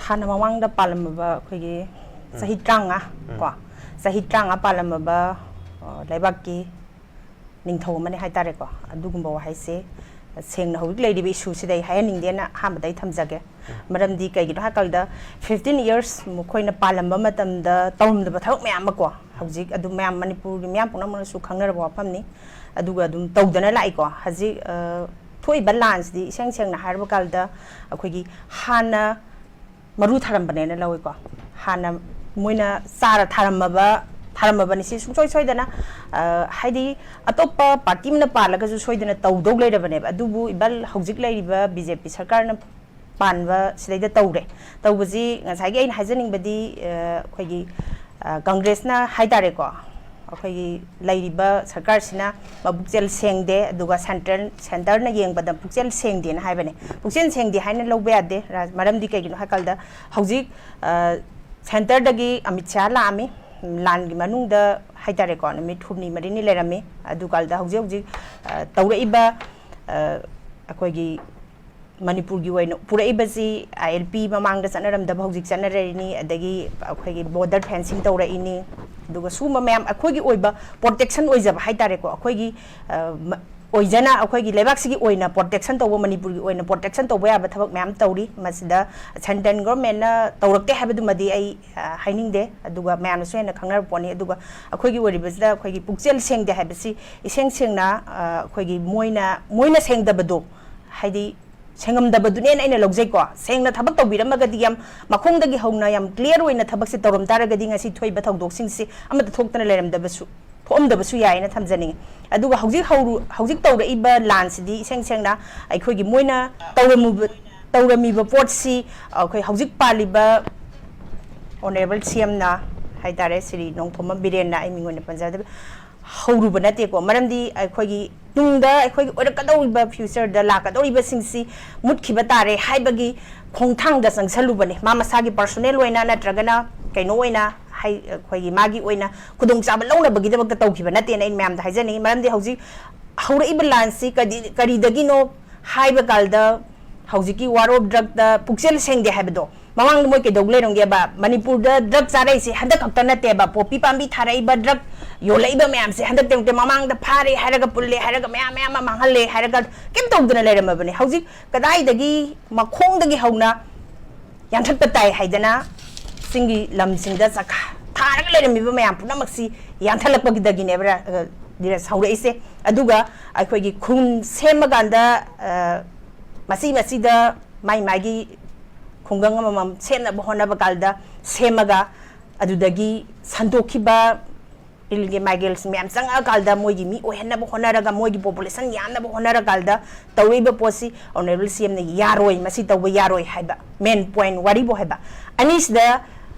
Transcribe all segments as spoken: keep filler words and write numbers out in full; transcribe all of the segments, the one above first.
ꯍꯥꯟꯅ ꯃꯃꯥꯡꯗ ꯄꯥꯜꯂꯝꯃꯕ ꯑꯩꯈꯣꯏꯒꯤ ꯆꯍꯤ ꯇꯔꯥꯃꯉꯥ ꯀꯣ, ꯆꯍꯤ ꯇꯔꯥꯃꯉꯥ ꯄꯥꯜꯂꯝꯃꯕ, ꯑ, ꯂꯩꯕꯥꯛꯀꯤ ꯅꯤꯡꯊꯧ ꯑꯃꯅꯤ ꯍꯥꯏꯇꯥꯔꯦꯀꯣ꯫ ꯑꯗꯨꯒꯨꯝꯕ ꯋꯥꯍꯩꯁꯦ ꯁꯦꯡꯅ ꯍꯧꯖꯤꯛ ꯂꯩꯔꯤꯕ ꯏꯁꯨꯁꯤꯗ ꯑꯩ ꯍꯥꯏꯍꯟꯅꯤꯡꯗꯦꯅ ꯑꯍꯥꯟꯕꯗ ꯑꯩ ꯊꯝꯖꯒꯦ꯫ ꯃꯔꯝꯗꯤ ꯀꯩꯒꯤꯅꯣ ꯍꯥꯏ ꯀꯥꯟꯗ, fifteen years ꯃꯈꯣꯏꯅ ꯄꯥꯜꯂꯝꯕ ꯃꯇꯝꯗ ꯇꯧꯔꯝꯗꯕ ꯊꯕꯛ ꯃꯌꯥꯝ ꯑꯃ ꯀꯣ, ꯍꯧꯖꯤꯛ ꯑꯗꯨꯝ ꯃꯌꯥꯝ ꯃꯅꯤꯄꯨꯔꯒꯤ ꯃꯤꯌꯥꯝ ꯄꯨꯝꯅꯃꯛꯅꯁꯨ ꯈꯪꯅꯔꯕ ꯋꯥꯐꯝꯅꯤ꯫ ꯑꯗꯨꯒ ꯑꯗꯨꯝ ꯇꯧꯗꯅ ꯂꯥꯛꯏꯀꯣ꯫ ꯍꯧꯖꯤꯛ, ꯑ, ꯊꯣꯛꯏꯕ ꯂꯥꯟꯁꯤꯗꯤ ꯏꯁꯦꯡ ꯁꯦꯡꯅ ꯍꯥꯏꯔꯕ ꯀꯥꯟꯗ ꯑꯩꯈꯣꯏꯒꯤ ꯍꯥꯟꯅ ꯃꯔꯨ ꯊꯥꯔꯝꯕꯅꯦꯅ ꯂꯧꯏꯀꯣ꯫ ꯍꯥꯟꯅ ꯃꯣꯏꯅ ꯆꯥꯔ ꯊꯥꯔꯝꯃꯕ, ꯊꯥꯔꯝꯃꯕꯅꯤ꯫ ꯁꯤ ꯁꯨꯡꯁꯣꯏ ꯁꯣꯏꯗꯅ, ꯑ, ꯍꯥꯏꯗꯤ ꯑꯇꯣꯞꯄ ꯄꯥꯔꯇꯤ ꯑꯃꯅ ꯄꯥꯜꯂꯒꯁꯨ ꯁꯣꯏꯗꯅ ꯇꯧꯗꯧ ꯂꯩꯔꯕꯅꯦꯕ꯫ ꯑꯗꯨꯕꯨ ꯏꯕꯜ ꯍꯧꯖꯤꯛ ꯂꯩꯔꯤꯕ ꯕꯤ ꯖꯦ ꯄꯤ ꯁꯔꯀꯥꯔꯅ ꯄꯥꯟꯕ ꯁꯤꯗꯩꯗ ꯇꯧꯔꯦ꯫ ꯇꯧꯕꯁꯤ ꯉꯁꯥꯏꯒꯤ ꯑꯩꯅ ꯍꯥꯏꯖꯅꯤꯡꯕꯗꯤ, ꯑ, ꯑꯩꯈꯣꯏꯒꯤ, ꯑ, ꯀꯪꯒ꯭ꯔꯦꯁꯅ ꯍꯥꯏꯇꯥꯔꯦꯀꯣ, ꯑꯩꯈꯣꯏꯒꯤ ꯂꯩꯔꯤꯕ ꯁꯔꯀꯥꯔꯁꯤꯅ ꯃꯄꯨꯛꯆꯦꯜ ꯁꯦꯡꯗꯦ, ꯑꯗꯨꯒ ꯁꯦꯟꯇ꯭ꯔꯦꯜ, ꯁꯦꯟꯇꯔꯅ ꯌꯦꯡꯕꯗ ꯄꯨꯛꯆꯦꯜ ꯁꯦꯡꯗꯦꯅ ꯍꯥꯏꯕꯅꯦ꯫ ꯄꯨꯛꯆꯦꯜ ꯁꯦꯡꯗꯦ ꯍꯥꯏꯅ ꯂꯧꯕ ꯌꯥꯗꯦ꯫ ꯔꯥ-, ꯃꯔꯝꯗꯤ ꯀꯩꯒꯤꯅꯣ ꯍꯥꯏ ꯀꯥꯟꯗ ꯍꯧꯖꯤꯛ, ꯑ, ꯁꯦꯟꯇꯔꯗꯒꯤ ꯑꯃꯤꯠ ꯁꯥꯍ ꯂꯥꯛꯑꯝꯃꯤ꯫ ꯂꯥꯟꯒꯤ ꯃꯅꯨꯡꯗ ꯍꯥꯏꯇꯥꯔꯦꯀꯣ, ꯅꯨꯃꯤꯠ ꯍꯨꯝꯅꯤ ꯃꯔꯤꯅꯤ ꯂꯩꯔꯝꯃꯤ꯫ ꯑꯗꯨꯀꯥꯟꯗ ꯍꯧꯖꯤꯛ ꯍꯧꯖꯤꯛ, ꯑ, ꯇꯧꯔꯛꯏꯕ, ꯑ, ꯑꯩꯈꯣꯏꯒꯤ ꯃꯅꯤꯄꯨꯔꯒꯤ ꯑꯣꯏꯅ ꯄꯨꯔꯛꯏꯕꯁꯤ ꯑꯥꯏ ꯑꯦꯜ ꯄꯤ ꯃꯃꯥꯡꯗ ꯆꯠꯅꯔꯝꯗꯕ ꯍꯧꯖꯤꯛ ꯆꯠꯅꯔꯛꯏꯅꯤ, ꯑꯗꯒꯤ ꯑꯩꯈꯣꯏꯒꯤ ꯕꯣꯔꯗꯔ ꯐꯦꯟꯁꯤꯡ ꯇꯧꯔꯛꯏꯅꯤ, ꯑꯗꯨꯒ ꯁꯨꯝꯕ ꯃꯌꯥꯝ ꯑꯩꯈꯣꯏꯒꯤ ꯑꯣꯏꯕ ꯄ꯭ꯔꯣꯇꯦꯛꯁꯟ ꯑꯣꯏꯖꯕ ꯍꯥꯏꯇꯥꯔꯦꯀꯣ, ꯑꯩꯈꯣꯏꯒꯤ, ꯑ, ꯃ-, ꯑꯣꯏꯖꯅ ꯑꯩꯈꯣꯏꯒꯤ ꯂꯩꯕꯥꯛꯁꯤꯒꯤ ꯑꯣꯏꯅ ꯄ꯭ꯔꯣꯇꯦꯛꯁꯟ ꯇꯧꯕ, ꯃꯅꯤꯄꯨꯔꯒꯤ ꯑꯣꯏꯅ ꯄ꯭ꯔꯣꯇꯦꯛꯁꯟ ꯇꯧꯕ ꯌꯥꯕ ꯊꯕꯛ ꯃꯌꯥꯝ ꯇꯧꯔꯤ꯫ ꯃꯁꯤꯗ ꯁꯦꯟꯇ꯭ꯔꯦꯜ ꯒꯣꯔꯃꯦꯟꯅ ꯇꯧꯔꯛꯇꯦ ꯍꯥꯏꯕꯗꯨꯃꯗꯤ ꯑꯩ, ꯑ, ꯍꯥꯏꯅꯤꯡꯗꯦ, ꯑꯗꯨꯒ ꯃꯌꯥꯝꯅꯁꯨ ꯍꯦꯟꯅ ꯈꯪꯅꯔꯕ ꯄꯣꯠꯅꯤ꯫ ꯑꯗꯨꯒ ꯑꯩꯈꯣꯏꯒꯤ ꯑꯣꯏꯔꯤꯕꯁꯤꯗ ꯑꯩꯈꯣꯏꯒꯤ ꯄꯨꯛꯆꯦꯜ ꯁꯦꯡꯗꯦ ꯍꯥꯏꯕꯁꯤ ꯏꯁꯦꯡ ꯁꯦꯡꯅ, ꯑ, ꯑꯩꯈꯣꯏꯒꯤ ꯃꯣꯏꯅ, ꯃꯣꯏꯅ ꯁꯦꯡꯗꯕꯗꯣ, ꯍꯥꯏꯗꯤ ꯁꯦꯡꯉꯝꯗꯕꯗꯨꯅꯦꯅ ꯑꯩꯅ ꯂꯧꯖꯩꯀꯣ꯫ ꯁꯦꯡꯅ ꯊꯕꯛ ꯇꯧꯕꯤꯔꯝꯃꯒꯗꯤ, ꯌꯥꯝ ꯃꯈꯣꯡꯗꯒꯤ ꯍꯧꯅ ꯌꯥꯝ ꯀ꯭ꯂꯤꯌꯥꯔ ꯑꯣꯏꯅ ꯊꯕꯛꯁꯦ ꯇꯧꯔꯝ ꯇꯥꯔꯒꯗꯤ ꯉꯁꯤ ꯊꯣꯛꯏꯕ ꯊꯧꯗꯣꯛꯁꯤꯡꯁꯤ ꯑꯃꯠꯇ ꯊꯣꯛꯇꯅ ꯂꯩꯔꯝꯗꯕꯁꯨ, ꯊꯣꯛꯑꯝꯗꯕꯁꯨ ꯌꯥꯏꯅ ꯊꯝꯖꯅꯤꯡꯉꯤ꯫ ꯑꯗꯨꯒ ꯍꯧꯖꯤꯛ ꯍꯧꯔꯨ-, ꯍꯧꯖꯤꯛ ꯇꯧꯔꯛꯏꯕ ꯂꯥꯟꯁꯤꯗꯤ ꯏꯁꯦꯡ ꯁꯦꯡꯅ ꯑꯩꯈꯣꯏꯒꯤ ꯃꯣꯏꯅ ꯇꯧꯔꯝꯃꯤꯕ, ꯇꯧꯔꯝꯃꯤꯕ ꯄꯣꯠꯁꯤ ꯑꯩꯈꯣꯏ ꯍꯧꯖꯤꯛ ꯄꯥꯜꯂꯤꯕ ꯑꯣꯅꯔꯦꯕꯜ ꯁꯤ ꯑꯦꯝꯅ ꯍꯥꯏꯇꯥꯔꯦ, ꯁ꯭ꯔꯤ ꯅꯣꯡꯊꯣꯝꯕꯝ ꯕꯤꯔꯦꯟꯅ, ꯑꯩ ꯃꯤꯡ ꯑꯣꯏꯅ ꯄꯟꯖꯗꯕ, ꯍꯧꯔꯨꯕ ꯅꯠꯇꯦꯀꯣ꯫ ꯃꯔꯝꯗꯤ ꯑꯩꯈꯣꯏꯒꯤ ꯇꯨꯡꯗ ꯑꯩꯈꯣꯏꯒꯤ ꯑꯣꯏꯔꯛꯀꯗꯧꯔꯤꯕ ꯐ꯭ꯌꯨꯆꯔꯗ ꯂꯥꯛꯀꯗꯧꯔꯤꯕꯁꯤꯡꯁꯤ ꯃꯨꯠꯈꯤꯕ ꯇꯥꯔꯦ ꯍꯥꯏꯕꯒꯤ ꯈꯣꯡꯊꯥꯡꯗ ꯆꯪꯁꯜꯂꯨꯕꯅꯦ꯫ ꯃꯥ ꯃꯁꯥꯒꯤ ꯄꯔꯁꯣꯅꯦꯜ ꯑꯣꯏꯅ ꯅꯠꯇ꯭ꯔꯒꯅ ꯀꯩꯅꯣ ꯑꯣꯏꯅ ꯍꯥꯏ-, ꯑꯩꯈꯣꯏꯒꯤ ꯃꯥꯒꯤ ꯑꯣꯏꯅ ꯈꯨꯗꯣꯡꯆꯥꯕ ꯂꯧꯅꯕꯒꯤꯗꯃꯛꯇ ꯇꯧꯈꯤꯕ ꯅꯠꯇꯦꯅ ꯑꯩ ꯃꯌꯥꯝꯗ ꯍꯥꯏꯖꯅꯤꯡꯉꯤ꯫ ꯃꯔꯝꯗꯤ ꯍꯧꯖꯤꯛ ꯍꯧꯔꯛꯏꯕ ꯂꯥꯟꯁꯤ ꯀꯔꯤ-, ꯀꯔꯤꯗꯒꯤꯅꯣ ꯍꯥꯏꯕ ꯀꯥꯟꯗ ꯍꯧꯖꯤꯛꯀꯤ ꯋꯥꯔ ꯑꯣꯐ ꯗ꯭ꯔꯛꯇ ꯄꯨꯛꯆꯦꯜ ꯁꯦꯡꯗꯦ ꯍꯥꯏꯕꯗꯣ, ꯃꯃꯥꯡꯗ ꯃꯣꯏ ꯀꯩꯗꯧ ꯂꯩꯔꯝꯒꯦꯕ? ꯃꯅꯤꯄꯨꯔꯗ ꯗ꯭ꯔꯒ ꯆꯥꯔꯛꯏꯁꯦ ꯍꯟꯗꯛ ꯈꯛꯇ ꯅꯠꯇꯦꯕ, ꯄꯣꯄꯤ ꯄꯥꯝꯕꯤ ꯊꯥꯔꯛꯏꯕ, ꯗ꯭ꯔꯒ ꯌꯣꯜꯂꯛꯏꯕ ꯃꯌꯥꯝꯁꯦ ꯍꯟꯗꯛꯇ ꯅꯠꯇꯦ, ꯃꯃꯥꯡꯗ ꯐꯥꯔꯦ ꯍꯥꯏꯔꯒ, ꯄꯨꯜꯂꯦ ꯍꯥꯏꯔꯒ, ꯃꯌꯥꯝ ꯃꯌꯥꯝ ꯑꯃ ꯃꯥꯡꯍꯜꯂꯦ ꯍꯥꯏꯔꯒ ꯀꯩꯝ ꯇꯧꯗꯅ ꯂꯩꯔꯝꯃꯕꯅꯦ꯫ ꯍꯧꯖꯤꯛ ꯀꯗꯥꯏꯗꯒꯤ ꯃꯈꯣꯡꯗꯒꯤ ꯍꯧꯅ ꯌꯥꯟꯊꯠꯄ ꯇꯥꯏ ꯍꯥꯏꯗꯅ ꯆꯤꯡꯒꯤ ꯂꯝꯁꯤꯡꯗ ꯆꯥꯛꯈꯥ ꯊꯥꯔꯒ ꯂꯩꯔꯝꯃꯤꯕ ꯃꯌꯥꯝ ꯄꯨꯝꯅꯃꯛꯁꯤ ꯌꯥꯟꯊꯠꯂꯛꯄꯗꯒꯤꯅꯦꯕ ꯔ-, ꯑ, ꯙꯤꯔꯖ, ꯍꯧꯔꯛꯏꯁꯦ꯫ ꯑꯗꯨꯒ ꯑꯩꯈꯣꯏꯒꯤ ꯈꯨꯟ ꯁꯦꯝꯃꯀꯥꯟꯗ, ꯑ, ꯃꯆꯤ ꯃꯆꯤꯗ ꯃꯥꯏ ꯃꯥꯏꯒꯤ ꯈꯨꯡꯒꯪ ꯑꯃꯃꯝ ꯁꯦꯝꯅꯕ ꯍꯣꯠꯅꯕ ꯀꯥꯟꯗ ꯁꯦꯝꯃꯒ, ꯑꯗꯨꯗꯒꯤ ꯁꯟꯗꯣꯛꯈꯤꯕ ꯏꯜꯒꯤ migrants ꯃꯌꯥꯝ ꯆꯪꯉꯛꯑꯀꯥꯟꯗ ꯃꯣꯏꯒꯤ ꯃꯤ ꯑꯣꯏꯍꯟꯅꯕ ꯍꯣꯠꯅꯔꯒ, ꯃꯣꯏꯒꯤ population ꯌꯥꯝꯅꯕ ꯍꯣꯠꯅꯔꯀꯥꯟꯗ ꯇꯧꯔꯤꯕ ꯄꯣꯠꯁꯤ Honourable C M ꯅ ꯌꯥꯔꯣꯏ, ꯃꯁꯤ ꯇꯧꯕ ꯌꯥꯔꯣꯏ ꯍꯥꯏꯕ main point ꯋꯥꯔꯤꯕꯨ ꯍꯥꯏꯕ꯫ ꯑꯅꯤꯁꯤꯗ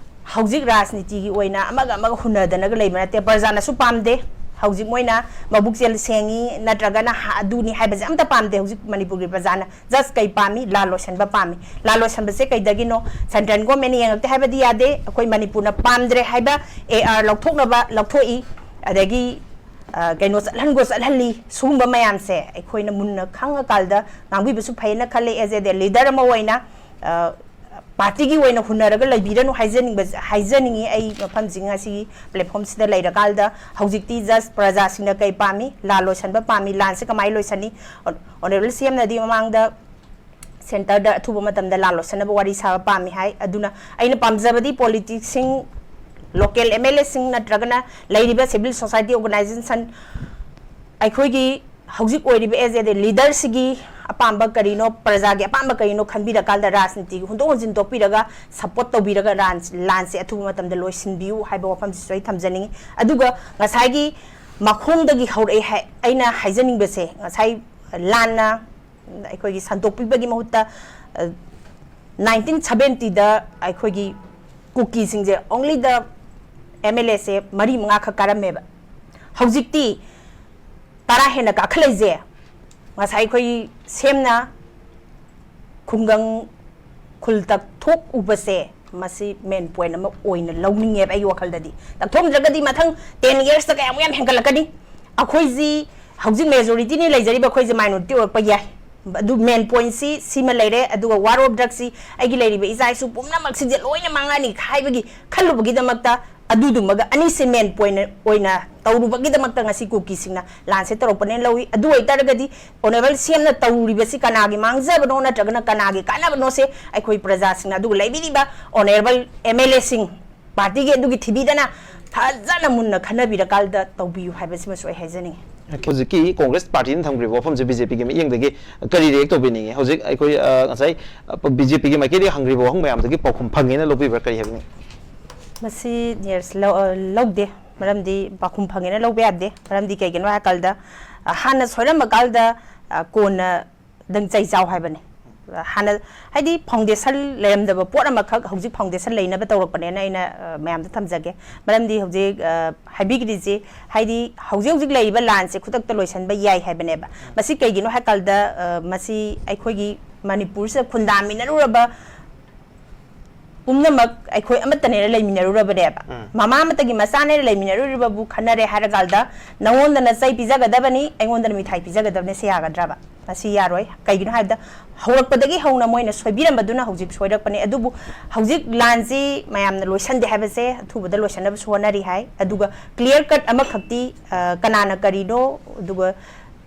ꯍꯧꯖꯤꯛ ꯔꯥꯖꯅꯤꯇꯤꯒꯤ ꯑꯣꯏꯅ ꯑꯃꯒ ꯑꯃꯒ ꯍꯨꯟꯅꯗꯅꯒ ꯂꯩꯕ ꯅꯠꯇꯦ, ꯄ꯭ꯔꯖꯥꯅꯁꯨ ꯄꯥꯝꯗꯦ꯫ ꯍꯧꯖꯤꯛ ꯃꯣꯏꯅ ꯃꯕꯨꯛꯆꯦꯜ ꯁꯦꯡꯉꯤ ꯅꯠꯇ꯭ꯔꯒꯅ ꯍ-, ꯑꯗꯨꯅꯤ ꯍꯥꯏꯕꯁꯦ ꯑꯝꯇ ꯄꯥꯝꯗꯦ ꯍꯧꯖꯤꯛ ꯃꯅꯤꯄꯨꯔꯒꯤ ꯄ꯭ꯔꯖꯥꯅ꯫ Just ꯀꯩ ꯄꯥꯝꯃꯤ? ꯂꯥꯟ ꯂꯣꯏꯁꯟꯕ ꯄꯥꯝꯃꯤ꯫ ꯂꯥꯟ ꯂꯣꯏꯁꯟꯕꯁꯦ ꯀꯩꯗꯒꯤꯅꯣ? Central government ꯅ ꯌꯦꯡꯉꯛꯇꯦ ꯍꯥꯏꯕꯗꯤ ꯌꯥꯗꯦ꯫ ꯑꯩꯈꯣꯏ ꯃꯅꯤꯄꯨꯔꯅ ꯄꯥꯝꯗ꯭ꯔꯦ ꯍꯥꯏꯕ A R ꯂꯧꯊꯣꯛꯅꯕ ꯂꯧꯊꯣꯛꯏ, ꯑꯗꯒꯤ, ꯑ, ꯀꯩꯅꯣ ꯆꯠꯍꯟꯒꯣ ꯆꯠꯍꯜꯂꯤ꯫ ꯁꯤꯒꯨꯝꯕ ꯃꯌꯥꯝꯁꯦ ꯑꯩꯈꯣꯏꯅ ꯃꯨꯟꯅ ꯈꯪꯉꯀꯥꯟꯗ ꯉꯥꯡꯕꯤꯕꯁꯨ ꯐꯩꯌꯦꯅ ꯈꯜꯂꯦ꯫ As a leader ꯑꯃ ꯑꯣꯏꯅ, ꯑ, party ꯒꯤ ꯑꯣꯏꯅ ꯍꯨꯟꯅꯔꯒ ꯂꯩꯕꯤꯔꯅꯨ ꯍꯥꯏꯖꯅꯤꯡꯕ, ꯍꯥꯏꯖꯅꯤꯡꯉꯤ꯫ ꯑꯩ ꯃꯐꯝꯁꯤ ꯉꯁꯤꯒꯤ platform ꯁꯤꯗ ꯂꯩꯔꯀꯥꯟꯗ ꯍꯧꯖꯤꯛꯇꯤ just ꯄ꯭ꯔꯖꯥꯁꯤꯡꯅ ꯀꯩ ꯄꯥꯝꯃꯤ? ꯂꯥꯟ ꯂꯣꯏꯁꯟꯕ ꯄꯥꯝꯃꯤ꯫ ꯂꯥꯟꯁꯦ ꯀꯃꯥꯏꯅ ꯂꯣꯏꯁꯟꯅꯤ? Honourable C M ꯅꯗꯤ ꯃꯃꯥꯡꯗ centre ꯗ ꯑꯊꯨꯕ ꯃꯇꯝꯗ ꯂꯥꯟ ꯂꯣꯏꯁꯟꯅꯕ ꯋꯥꯔꯤ ꯁꯥꯕ ꯄꯥꯝꯃꯤ ꯍꯥꯏ꯫ ꯑꯗꯨꯅ ꯑꯩꯅ ꯄꯥꯝꯖꯕꯗꯤ politics ꯁꯤꯡ, local M L A ꯁꯤꯡ ꯅꯠꯇ꯭ꯔꯒꯅ ꯂꯩꯔꯤꯕ civil society organization, ꯑꯩꯈꯣꯏꯒꯤ ꯍꯧꯖꯤꯛ ꯑꯣꯏꯔꯤꯕ as a leader ꯁꯤꯒꯤ ꯑꯄꯥꯝꯕ ꯀꯔꯤꯅꯣ, ꯄ꯭ꯔꯖꯥꯒꯤ ꯑꯄꯥꯝꯕ ꯀꯔꯤꯅꯣ ꯈꯟꯕꯤꯔꯀꯥꯟꯗ ꯔꯥꯖꯅꯤꯇꯤꯒꯤ ꯍꯨꯟꯗꯣꯛ ꯍꯨꯟꯖꯤꯟ ꯇꯣꯛꯄꯤꯔꯒ support ꯇꯧꯕꯤꯔꯒ ꯂꯥꯟ-, ꯂꯥꯟꯁꯦ ꯑꯊꯨꯕ ꯃꯇꯝꯗ ꯂꯣꯏꯁꯤꯟꯕꯤꯌꯨ ꯍꯥꯏꯕ ꯋꯥꯐꯝꯁꯤꯁꯨ ꯑꯩ ꯊꯝꯖꯅꯤꯡꯉꯤ꯫ ꯑꯗꯨꯒ ꯉꯁꯥꯏꯒꯤ ꯃꯈꯣꯡꯗꯒꯤ ꯍꯧꯔꯛꯑꯦ ꯍꯥꯏ-, ꯑꯩꯅ ꯍꯥꯏꯖꯅꯤꯡꯕꯁꯦ, ꯉꯁꯥꯏ ꯂꯥꯟꯅ ꯑꯩꯈꯣꯏꯒꯤ ꯁꯟꯗꯣꯛꯄꯤꯕꯒꯤ ꯃꯍꯨꯠꯇ, ꯑ, nineteen seventy ꯗ ꯑꯩꯈꯣꯏꯒꯤ ꯀꯨꯀꯤꯁꯤꯡꯁꯦ only the M L A ꯁꯦ ꯃꯔꯤ ꯃꯉꯥ ꯈꯛ ꯀꯥꯔꯝꯃꯦꯕ꯫ ꯍꯧꯖꯤꯛꯇꯤ ꯇꯔꯥ ꯍꯦꯟꯅ ꯀꯥꯈꯠꯂꯛꯏꯁꯦ ꯉꯁꯥꯏ ꯑꯩꯈꯣꯏ ꯁꯦꯝꯅ ꯈꯨꯡꯒꯪ ꯈꯨꯜ ꯇꯛꯊꯣꯛꯎꯕꯁꯦ, ꯃꯁꯤ main point ꯑꯃ ꯑꯣꯏꯅ ꯂꯧꯅꯤꯡꯉꯦꯕ ꯑꯩꯒꯤ ꯋꯥꯈꯜꯗꯗꯤ꯫ ꯇꯛꯊꯣꯛꯑꯝꯗ꯭ꯔꯒꯗꯤ ꯃꯊꯪ ten years ꯇ ꯀꯌꯥꯃꯨꯛ ꯌꯥꯝ ꯍꯦꯟꯒꯠꯂꯛꯀꯅꯤ? ꯑꯩꯈꯣꯏꯁꯤ ꯍꯧꯖꯤꯛ majority ꯅꯤ ꯂꯩꯖꯔꯤꯕ, ꯑꯩꯈꯣꯏꯁꯦ minority ꯑꯣꯏꯔꯛꯄ ꯌꯥꯏ꯫ ꯑꯗꯨ main pointꯁꯤ ꯁꯤꯃ ꯂꯩꯔꯦ꯫ ꯑꯗꯨꯒ war of drugꯁꯤ ꯑꯩꯒꯤ ꯂꯩꯔꯤꯕ ꯏꯆꯥ ꯏꯁꯨ ꯄꯨꯝꯅꯃꯛꯁꯤꯡꯁꯦ ꯂꯣꯏꯅ ꯃꯥꯡꯉꯅꯤ ꯍꯥꯏꯕꯒꯤ ꯈꯜꯂꯨꯕꯒꯤꯗꯃꯛꯇ ꯑꯗꯨꯗꯨꯃꯒ ꯑꯅꯤꯁꯦ main point ꯑꯣꯏꯅ ꯇꯧꯔꯨꯕꯒꯤꯗꯃꯛꯇ ꯉꯁꯤ ꯀꯨꯀꯤꯁꯤꯡꯅ ꯂꯥꯟꯁꯦ ꯇꯧꯔꯛꯄꯅꯦꯅ ꯂꯧꯏ꯫ ꯑꯗꯨ ꯑꯣꯏꯇꯥꯔꯒꯗꯤ Honourable CMꯅ ꯇꯧꯔꯤꯕꯁꯤ ꯀꯅꯥꯒꯤ ꯃꯥꯡꯖꯕꯅꯣ ꯅꯠꯇ꯭ꯔꯒꯅ ꯀꯅꯥꯒꯤ ꯀꯥꯟꯅꯕꯅꯣꯁꯦ ꯑꯩꯈꯣꯏ ꯄ꯭ꯔꯖꯥꯁꯤꯡꯅ, ꯑꯗꯨꯒ ꯂꯩꯕꯤꯔꯤꯕ Honourable MLAꯁꯤꯡ, partyꯒꯤ ꯑꯗꯨꯒꯤ ꯊꯤꯕꯤꯗꯅ ꯐꯖꯅ ꯃꯨꯟꯅ ꯈꯟꯅꯕꯤꯔꯀꯥꯟꯗ ꯇꯧꯕꯤꯌꯨ ꯍꯥꯏꯕꯁꯤꯃꯁꯨ ꯑꯩ ꯍꯥꯏꯖꯅꯤꯡꯉꯤ꯫ ꯍꯧꯖꯤꯛꯀꯤ Congress partyꯅ ꯊꯝꯈ꯭ꯔꯤꯕ ꯋꯥꯐꯝꯁꯦ BJPꯒꯤ ꯃꯤꯠꯌꯦꯡꯗꯒꯤ ꯀꯔꯤ react ꯇꯧꯕꯤꯅꯤꯡꯉꯤ? ꯍꯧꯖꯤꯛ ꯑꯩꯈꯣꯏ, ꯑ, ꯉꯁꯥꯏ, ꯑ, BJPꯒꯤ ꯃꯥꯏꯀꯩꯗꯒꯤ ꯍꯪꯈ꯭ꯔꯤꯕ ꯋꯥꯍꯪ ꯃꯌꯥꯝꯗꯒꯤ ꯄꯥꯎꯈꯨꯝ ꯐꯪꯉꯦꯅ ꯂꯧꯕꯤꯕ꯭ꯔꯥ? ꯀꯔꯤ ꯍꯥꯏꯕꯤꯅꯤꯡꯉꯤ? ꯃꯁꯤ ꯅꯤꯔꯁ ꯂꯧ-, ꯑ, ꯂꯧꯗꯦ꯫ ꯃꯔꯝꯗꯤ ꯄꯥꯎꯈꯨꯝ ꯐꯪꯉꯦꯅ ꯂꯧꯕ ꯌꯥꯗꯦ꯫ ꯃꯔꯝꯗꯤ ꯀꯩꯒꯤꯅꯣ ꯍꯥꯏ ꯀꯥꯟꯗ, ꯑ, ꯍꯥꯟꯅ ꯁꯣꯏꯔꯝꯕ ꯀꯥꯟꯗ, ꯑ, ꯀꯣꯟꯅ ꯗꯪ ꯆꯩ ꯆꯥꯎ ꯍꯥꯏꯕꯅꯤ꯫ ꯍꯥꯟꯅ, ꯍꯥꯏꯗꯤ, foundation ꯂꯩꯔꯝꯗꯕ ꯄꯣꯠ ꯑꯃꯈꯛ ꯍꯧꯖꯤꯛ foundation ꯂꯩꯅꯕ ꯇꯧꯔꯛꯄꯅꯦꯅ ꯑꯩꯅ, ꯑ, ꯃꯌꯥꯝꯗ ꯊꯝꯖꯒꯦ꯫ ꯃꯔꯝꯗꯤ ꯍꯧꯖꯤꯛ, ꯑ, ꯍꯥꯏꯕꯤꯈ꯭ꯔꯤꯁꯤ, ꯍꯥꯏꯗꯤ, ꯍꯧꯖꯤꯛ ꯍꯧꯖꯤꯛ ꯂꯩꯔꯤꯕ ꯂꯥꯟꯁꯦ ꯈꯨꯗꯛꯇ ꯂꯣꯏꯁꯤꯟꯕ ꯌꯥꯏ ꯍꯥꯏꯕꯅꯦꯕ꯫ ꯃꯁꯤ ꯀꯩꯒꯤꯅꯣ ꯍꯥꯏ ꯀꯥꯟꯗ, ꯑ, ꯃꯁꯤ ꯑꯩꯈꯣꯏꯒꯤ ꯃꯅꯤꯄꯨꯔꯁꯤꯗ ꯈꯨꯟꯗꯥꯃꯤꯟꯅꯔꯨꯔꯕ ꯄꯨꯝꯅꯃꯛ ꯑꯩꯈꯣꯏ ꯑꯃꯠꯇꯅꯦꯅ ꯂꯩꯃꯤꯟꯅꯔꯨꯔꯕꯅꯦꯕ꯫ ꯃꯃꯥ ꯑꯃꯠꯇꯒꯤ ꯃꯆꯥꯅꯦꯅ ꯂꯩꯃꯤꯟꯅꯔꯨꯔꯤꯕꯕꯨ ꯈꯟꯅꯔꯦ ꯍꯥꯏꯔꯀꯥꯟꯗ, "ꯅꯉꯣꯟꯗꯅ ꯆꯩ ꯄꯤꯖꯒꯗꯕꯅꯤ, ꯑꯩꯉꯣꯟꯗꯅ ꯃꯤꯊꯥꯏ ꯄꯤꯖꯒꯗꯕꯅꯤ", ꯁꯤ ꯌꯥꯒꯗ꯭ꯔꯕ? ꯃꯁꯤ ꯌꯥꯔꯣꯏ꯫ ꯀꯩꯒꯤꯅꯣ ꯍꯥꯏꯕꯗ, ꯍꯧꯔꯛꯄꯗꯒꯤ ꯍꯧꯅ ꯃꯣꯏꯅ ꯁꯣꯏꯕꯤꯔꯝꯕꯗꯨꯅ ꯍꯧꯖꯤꯛ ꯁꯣꯏꯔꯛꯄꯅꯦ꯫ ꯑꯗꯨꯕꯨ ꯍꯧꯖꯤꯛ ꯂꯥꯟꯁꯤ ꯃꯌꯥꯝꯅ ꯂꯣꯏꯁꯟꯗꯦ ꯍꯥꯏꯕꯁꯦ ꯑꯊꯨꯕꯗ ꯂꯣꯏꯁꯟꯅꯕꯁꯨ ꯍꯣꯠꯅꯔꯤ ꯍꯥꯏ꯫ ꯑꯗꯨꯒ clear cut ꯑꯃꯈꯛꯇꯤ, ꯑ, ꯀꯅꯥꯅ ꯀꯔꯤꯅꯣ, ꯑꯗꯨꯒ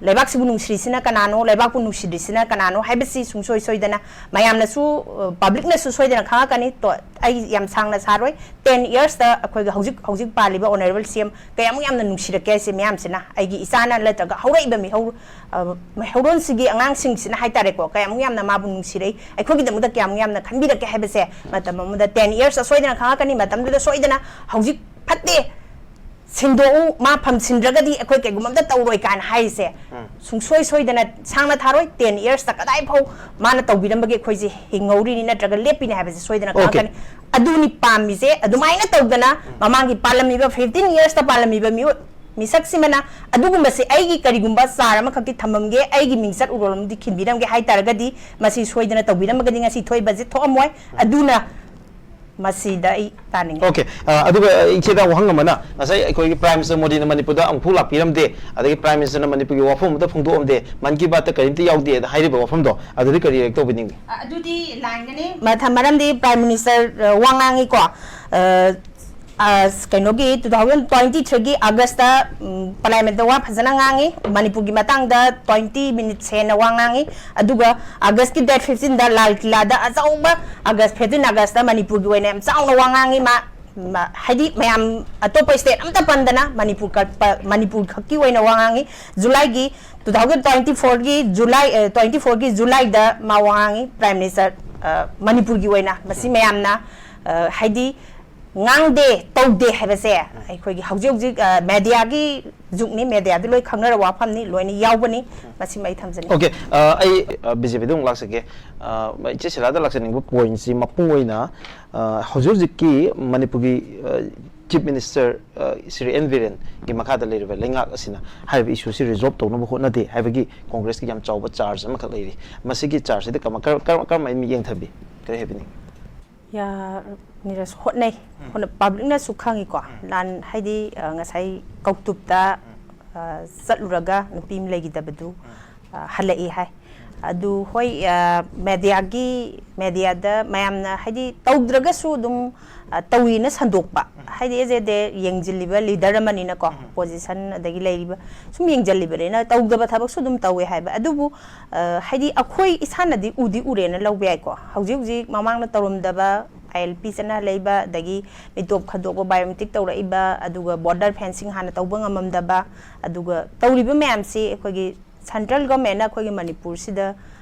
ꯂꯩꯕꯥꯛꯁꯤꯕꯨ ꯅꯨꯡꯁꯤꯔꯤꯁꯤꯅ ꯀꯅꯥꯅꯣ, ꯂꯩꯕꯥꯛꯄꯨ ꯅꯨꯡꯁꯤꯗ꯭ꯔꯤꯁꯤꯅ ꯀꯅꯥꯅꯣ ꯍꯥꯏꯕꯁꯤ ꯁꯨꯡꯁꯣꯏ ꯁꯣꯏꯗꯅ ꯃꯌꯥꯝꯅꯁꯨ, ꯑ, publicꯅꯁꯨ ꯁꯣꯏꯗꯅ ꯈꯪꯉꯛꯀꯅꯤ꯫ ꯇꯣ-, ꯑꯩ ꯌꯥꯝ ꯁꯥꯡꯅ ꯁꯥꯔꯣꯏ꯫ Ten yearsꯇ ꯑꯩꯈꯣꯏꯒ ꯍꯧꯖꯤꯛ, ꯍꯧꯖꯤꯛ ꯄꯥꯜꯂꯤꯕ Honourable CM ꯀꯌꯥꯃꯨꯛ ꯌꯥꯝꯅ ꯅꯨꯡꯁꯤꯔꯛꯀꯦ ꯍꯥꯏꯁꯦ ꯃꯌꯥꯝꯁꯤꯅ, ꯑꯩꯒꯤ ꯏꯆꯥꯅ ꯅꯠꯇ꯭ꯔꯒ ꯍꯧꯔꯛꯏꯕ ꯃꯤꯍꯧ-, ꯑ, ꯃꯤꯍꯧꯔꯣꯟꯁꯤꯒꯤ ꯑꯉꯥꯡꯁꯤꯡꯁꯤꯅ ꯍꯥꯏꯇꯥꯔꯦꯀꯣ, ꯀꯌꯥꯃꯨꯛ ꯌꯥꯝꯅ ꯃꯥꯕꯨ ꯅꯨꯡꯁꯤꯔꯛꯏ, ꯑꯩꯈꯣꯏꯒꯤꯗꯃꯛꯇ ꯀꯌꯥꯃꯨꯛ ꯌꯥꯝꯅ ꯈꯟꯕꯤꯔꯛꯀꯦ ꯍꯥꯏꯕꯁꯦ ꯃꯇꯝ ꯑꯃꯗ ten yearsꯇ ꯁꯣꯏꯗꯅ ꯈꯪꯉꯛꯀꯅꯤ꯫ ꯃꯇꯝꯗꯨꯗ ꯁꯣꯏꯗꯅ ꯍꯧꯖꯤꯛ ꯐꯠꯇꯦ, ꯁꯤꯟꯗꯣꯛꯎ, ꯃꯥ ꯐꯝꯁꯤꯟꯗ꯭ꯔꯒꯗꯤ ꯑꯩꯈꯣꯏ ꯀꯩꯒꯨꯝꯕ ꯑꯝꯇ ꯇꯧꯔꯣꯏ ꯀꯥꯏꯅ ꯍꯥꯏꯔꯤꯁꯦ, ꯁꯨꯡꯁꯣꯏ ꯁꯣꯏꯗꯅ ꯁꯥꯡꯅ ꯊꯥꯔꯣꯏ, ten yearsꯇ ꯀꯗꯥꯏ ꯐꯥꯎ ꯃꯥꯅ ꯇꯧꯕꯤꯔꯝꯕꯒꯤ ꯑꯩꯈꯣꯏꯁꯦ ꯍꯤꯡꯍꯧꯔꯤꯅꯤ ꯅꯠꯇ꯭ꯔꯒ ꯂꯦꯞꯄꯤꯅꯤ ꯍꯥꯏꯕꯁꯦ ꯁꯣꯏꯗꯅ Okay. ꯈꯪꯉꯛꯀꯅꯤ꯫ ꯑꯗꯨꯅꯤ ꯄꯥꯝꯃꯤꯁꯦ꯫ ꯑꯗꯨꯃꯥꯏꯅ ꯇꯧꯗꯅ ꯃꯃꯥꯡꯒꯤ ꯄꯥꯜꯂꯝꯃꯤꯕ, fifteen yearsꯇ ꯄꯥꯜꯂꯝꯃꯤꯕ ꯃꯤꯑꯣꯏ, ꯃꯤꯁꯛꯁꯤꯃꯅ ꯑꯗꯨꯒꯨꯝꯕꯁꯦ ꯑꯩꯒꯤ ꯀꯔꯤꯒꯨꯝꯕ ꯆꯥꯔ ꯑꯃꯈꯛꯇꯤ ꯊꯝꯃꯝꯒꯦ, ꯑꯩꯒꯤ ꯃꯤꯡꯆꯠ ꯎꯔꯣꯜ ꯑꯃꯗꯤ ꯈꯤꯟꯕꯤꯔꯝꯒꯦ ꯍꯥꯏ ꯇꯥꯔꯒꯗꯤ, ꯃꯁꯤ ꯁꯣꯏꯗꯅ ꯇꯧꯕꯤꯔꯝꯃꯒꯗꯤ ꯉꯁꯤ ꯊꯣꯛꯏꯕꯁꯦ ꯊꯣꯛꯑꯝꯃꯣꯏ꯫ ꯑꯗꯨꯅ ꯃꯁꯤꯗ ꯑꯩ ꯇꯥꯅꯤꯡꯉꯤ꯫ ꯑꯣꯀꯦ꯫ ꯑ, ꯑꯗꯨꯒ ꯏꯆꯦꯗ ꯋꯥꯍꯪ ꯑꯃꯅ, ꯉꯁꯥꯏ ꯑꯩꯈꯣꯏꯒꯤ Prime Minister ꯃꯣꯗꯤꯅ ꯃꯅꯤꯄꯨꯔꯗ ꯑꯃꯨꯛꯐꯥꯎ ꯂꯥꯛꯄꯤꯔꯝꯗꯦ, ꯑꯗꯒꯤ Prime Minister ꯅ ꯃꯅꯤꯄꯨꯔꯒꯤ ꯋꯥꯐꯝ ꯑꯃꯇ ꯐꯣꯡꯗꯣꯛꯑꯝꯗꯦ, ꯃꯟ ꯀꯤ ꯕꯥꯠꯇ ꯀꯔꯤꯝꯇ ꯌꯥꯎꯗꯦ ꯍꯥꯏꯔꯤꯕ ꯋꯥꯐꯝꯗꯣ, ꯑꯗꯨꯗꯤ ꯀꯔꯤ react ꯇꯧꯕꯤꯅꯤꯡꯉꯤ? ꯑ, ꯑꯗꯨꯗꯤ ꯂꯥꯏꯟꯒꯅꯤ꯫ ꯃꯊ-, ꯃꯔꯝꯗꯤ Prime Minister, ꯑ, ꯋꯥ ꯉꯥꯡꯉꯤꯀꯣ, ꯑ, ꯑ, ꯀꯩꯅꯣꯒꯤ two thousand twenty three ꯒꯤ August ꯇ, ꯎꯝ, Parliament ꯇ ꯋꯥ ꯐꯖꯅ ꯉꯥꯡꯉꯤ, ꯃꯅꯤꯄꯨꯔꯒꯤ ꯃꯇꯥꯡꯗ twenty minutes ꯍꯦꯟꯅ ꯋꯥ ꯉꯥꯡꯉꯤ, ꯑꯗꯨꯒ August ꯀꯤ date fifteen ꯗ ꯂꯥꯜ ꯀꯤꯂꯥꯗ ꯑꯆꯧꯕ, August, fifteen August ꯇ ꯃꯅꯤꯄꯨꯔꯒꯤ ꯑꯣꯏꯅ ꯌꯥꯝ ꯆꯥꯎꯅ ꯋꯥ ꯉꯥꯡꯉꯤ꯫ ꯃꯥ, ꯃꯥ, ꯍꯥꯏꯗꯤ ꯃꯌꯥꯝ ꯑꯇꯣꯞꯄ state ꯑꯝꯇ ꯄꯟꯗꯅ ꯃꯅꯤꯄꯨꯔ ꯈꯛ-, ꯄ-, ꯃꯅꯤꯄꯨꯔ ꯈꯛꯀꯤ ꯑꯣꯏꯅ ꯋꯥ ꯉꯥꯡꯉꯤ꯫ July ꯒꯤ two thousand twenty four ꯒꯤ July, ꯑ, twenty four ꯒꯤ July ꯗ ꯃꯥ ꯋꯥ ꯉꯥꯡꯉꯤ, Prime Minister, ꯑ, ꯃꯅꯤꯄꯨꯔꯒꯤ ꯑꯣꯏꯅ꯫ ꯃꯁꯤ ꯃꯌꯥꯝꯅ, ꯑ, ꯍꯥꯏꯗꯤ ꯉꯥꯡꯗꯦ, ꯇꯧꯗꯦ ꯍꯥꯏꯕꯁꯦ ꯑꯩꯈꯣꯏꯒꯤ ꯍꯧꯖꯤꯛ ꯍꯧꯖꯤꯛ, ꯑ, media ꯒꯤ ꯖꯨꯒꯅꯤ, media ꯗ ꯂꯣꯏ ꯈꯪꯅꯔꯕ ꯋꯥꯐꯝꯅꯤ, ꯂꯣꯏꯅ ꯌꯥꯎꯕꯅꯤ꯫ ꯃꯁꯤꯃ ꯑꯩ ꯊꯝꯖꯅꯤꯡꯉꯤ꯫ ꯑꯣꯀꯦ꯫ ꯑ, ꯑꯩ, ꯑ, BJP ꯗ ꯑꯃꯨꯛ ꯂꯥꯛꯆꯒꯦ꯫ ꯑ, ꯏꯆꯦ ꯁꯤꯂꯥꯗ ꯂꯥꯛꯆꯅꯤꯡꯕ point ꯁꯤ ꯃꯄꯨꯡ ꯑꯣꯏꯅ, ꯑ, ꯍꯧꯖꯤꯛ ꯍꯧꯖꯤꯛꯀꯤ ꯃꯅꯤꯄꯨꯔꯒꯤ, ꯑ, Chief Minister, ꯑ, ꯁ꯭ꯔꯤ ꯑꯦꯟ ꯕꯤꯔꯦꯟꯒꯤ ꯃꯈꯥꯗ ꯂꯩꯔꯤꯕ ꯂꯩꯉꯥꯛ ꯑꯁꯤꯅ ꯍꯥꯏꯔꯤꯕ issue ꯁꯤ resolve ꯇꯧꯅꯕ ꯍꯣꯠꯅꯗꯦ ꯍꯥꯏꯕꯒꯤ Congress ꯀꯤ ꯌꯥꯝ ꯆꯥꯎꯕ charge ꯑꯃꯈꯛ ꯂꯩꯔꯤ꯫ ꯃꯁꯤꯒꯤ charge ꯁꯤꯗ ꯀꯃ-, ꯀꯔ-, ꯀꯔ-, ꯀꯔꯝꯍꯥꯏꯅ ꯃꯤꯠꯌꯦꯡ ꯊꯝꯕꯤ? ꯀꯔꯤ ꯍꯥꯏꯕꯤꯅꯤꯡꯉꯤ? ꯌꯥ, ꯅꯤꯔꯖ, ꯍꯣꯠꯅꯩ꯫ ꯍꯣꯠꯅ-, public ꯅꯁꯨ ꯈꯪꯉꯤꯀꯣ꯫ ꯂꯥꯟ ꯍꯥꯏꯗꯤ, ꯑ, ꯉꯁꯥꯏ ꯀꯧꯇꯨꯞꯇ, ꯑ, ꯆꯠꯂꯨꯔꯒ ꯅꯨꯄꯤ ꯑꯃ ꯂꯩꯈꯤꯗꯕꯗꯨ, ꯑ, ꯍꯜꯂꯛꯏ ꯍꯥꯏ꯫ ꯑꯗꯨ ꯍꯣꯏ, ꯑ, media ꯒꯤ, media ꯗ ꯃꯌꯥꯝꯅ ꯍꯥꯏꯗꯤ ꯇꯧꯗ꯭ꯔꯒꯁꯨ ꯑꯗꯨꯝ, ꯑ, ꯇꯧꯏꯅ ꯁꯟꯗꯣꯛꯄ꯫ ꯍꯥꯏꯗꯤ as a day ꯌꯦꯡꯁꯤꯜꯂꯤꯕ leader ꯑꯃꯅꯤꯅꯀꯣ, opposition ꯑꯗꯒꯤ ꯂꯩꯔꯤꯕ ꯁꯨꯝ ꯌꯦꯡꯁꯤꯜꯂꯤꯕꯅꯤꯅ ꯇꯧꯗꯕ ꯊꯕꯛꯁꯨ ꯑꯗꯨꯝ ꯇꯧꯋꯦ ꯍꯥꯏꯕ꯫ ꯑꯗꯨꯕꯨ, ꯑ, ꯍꯥꯏꯗꯤ ꯑꯩꯈꯣꯏ ꯏꯁꯥꯅꯗꯤ ꯎꯗꯤ ꯎꯔꯦꯅ ꯂꯧꯕ ꯌꯥꯏꯀꯣ꯫ ꯍꯧꯖꯤꯛ ꯍꯧꯖꯤꯛ ꯃꯃꯥꯡꯗ ꯇꯧꯔꯝꯗꯕ I L P ꯆꯠꯅꯍꯜꯂꯛꯏꯕ, ꯑꯗꯒꯤ ꯃꯤꯇꯣꯞ ꯈꯟꯗꯣꯛꯄ, biometric ꯇꯧꯔꯛꯏꯕ, ꯑꯗꯨꯒ border fencing ꯍꯥꯟꯅ ꯇꯧꯕ ꯉꯝꯃꯝꯗꯕ, ꯑꯗꯨꯒ ꯇꯧꯔꯤꯕ ꯃꯌꯥꯝꯁꯤ ꯑꯩꯈꯣꯏꯒꯤ central government ꯅ ꯑꯩꯈꯣꯏꯒꯤ ꯃꯅꯤꯄꯨꯔꯁꯤꯗ,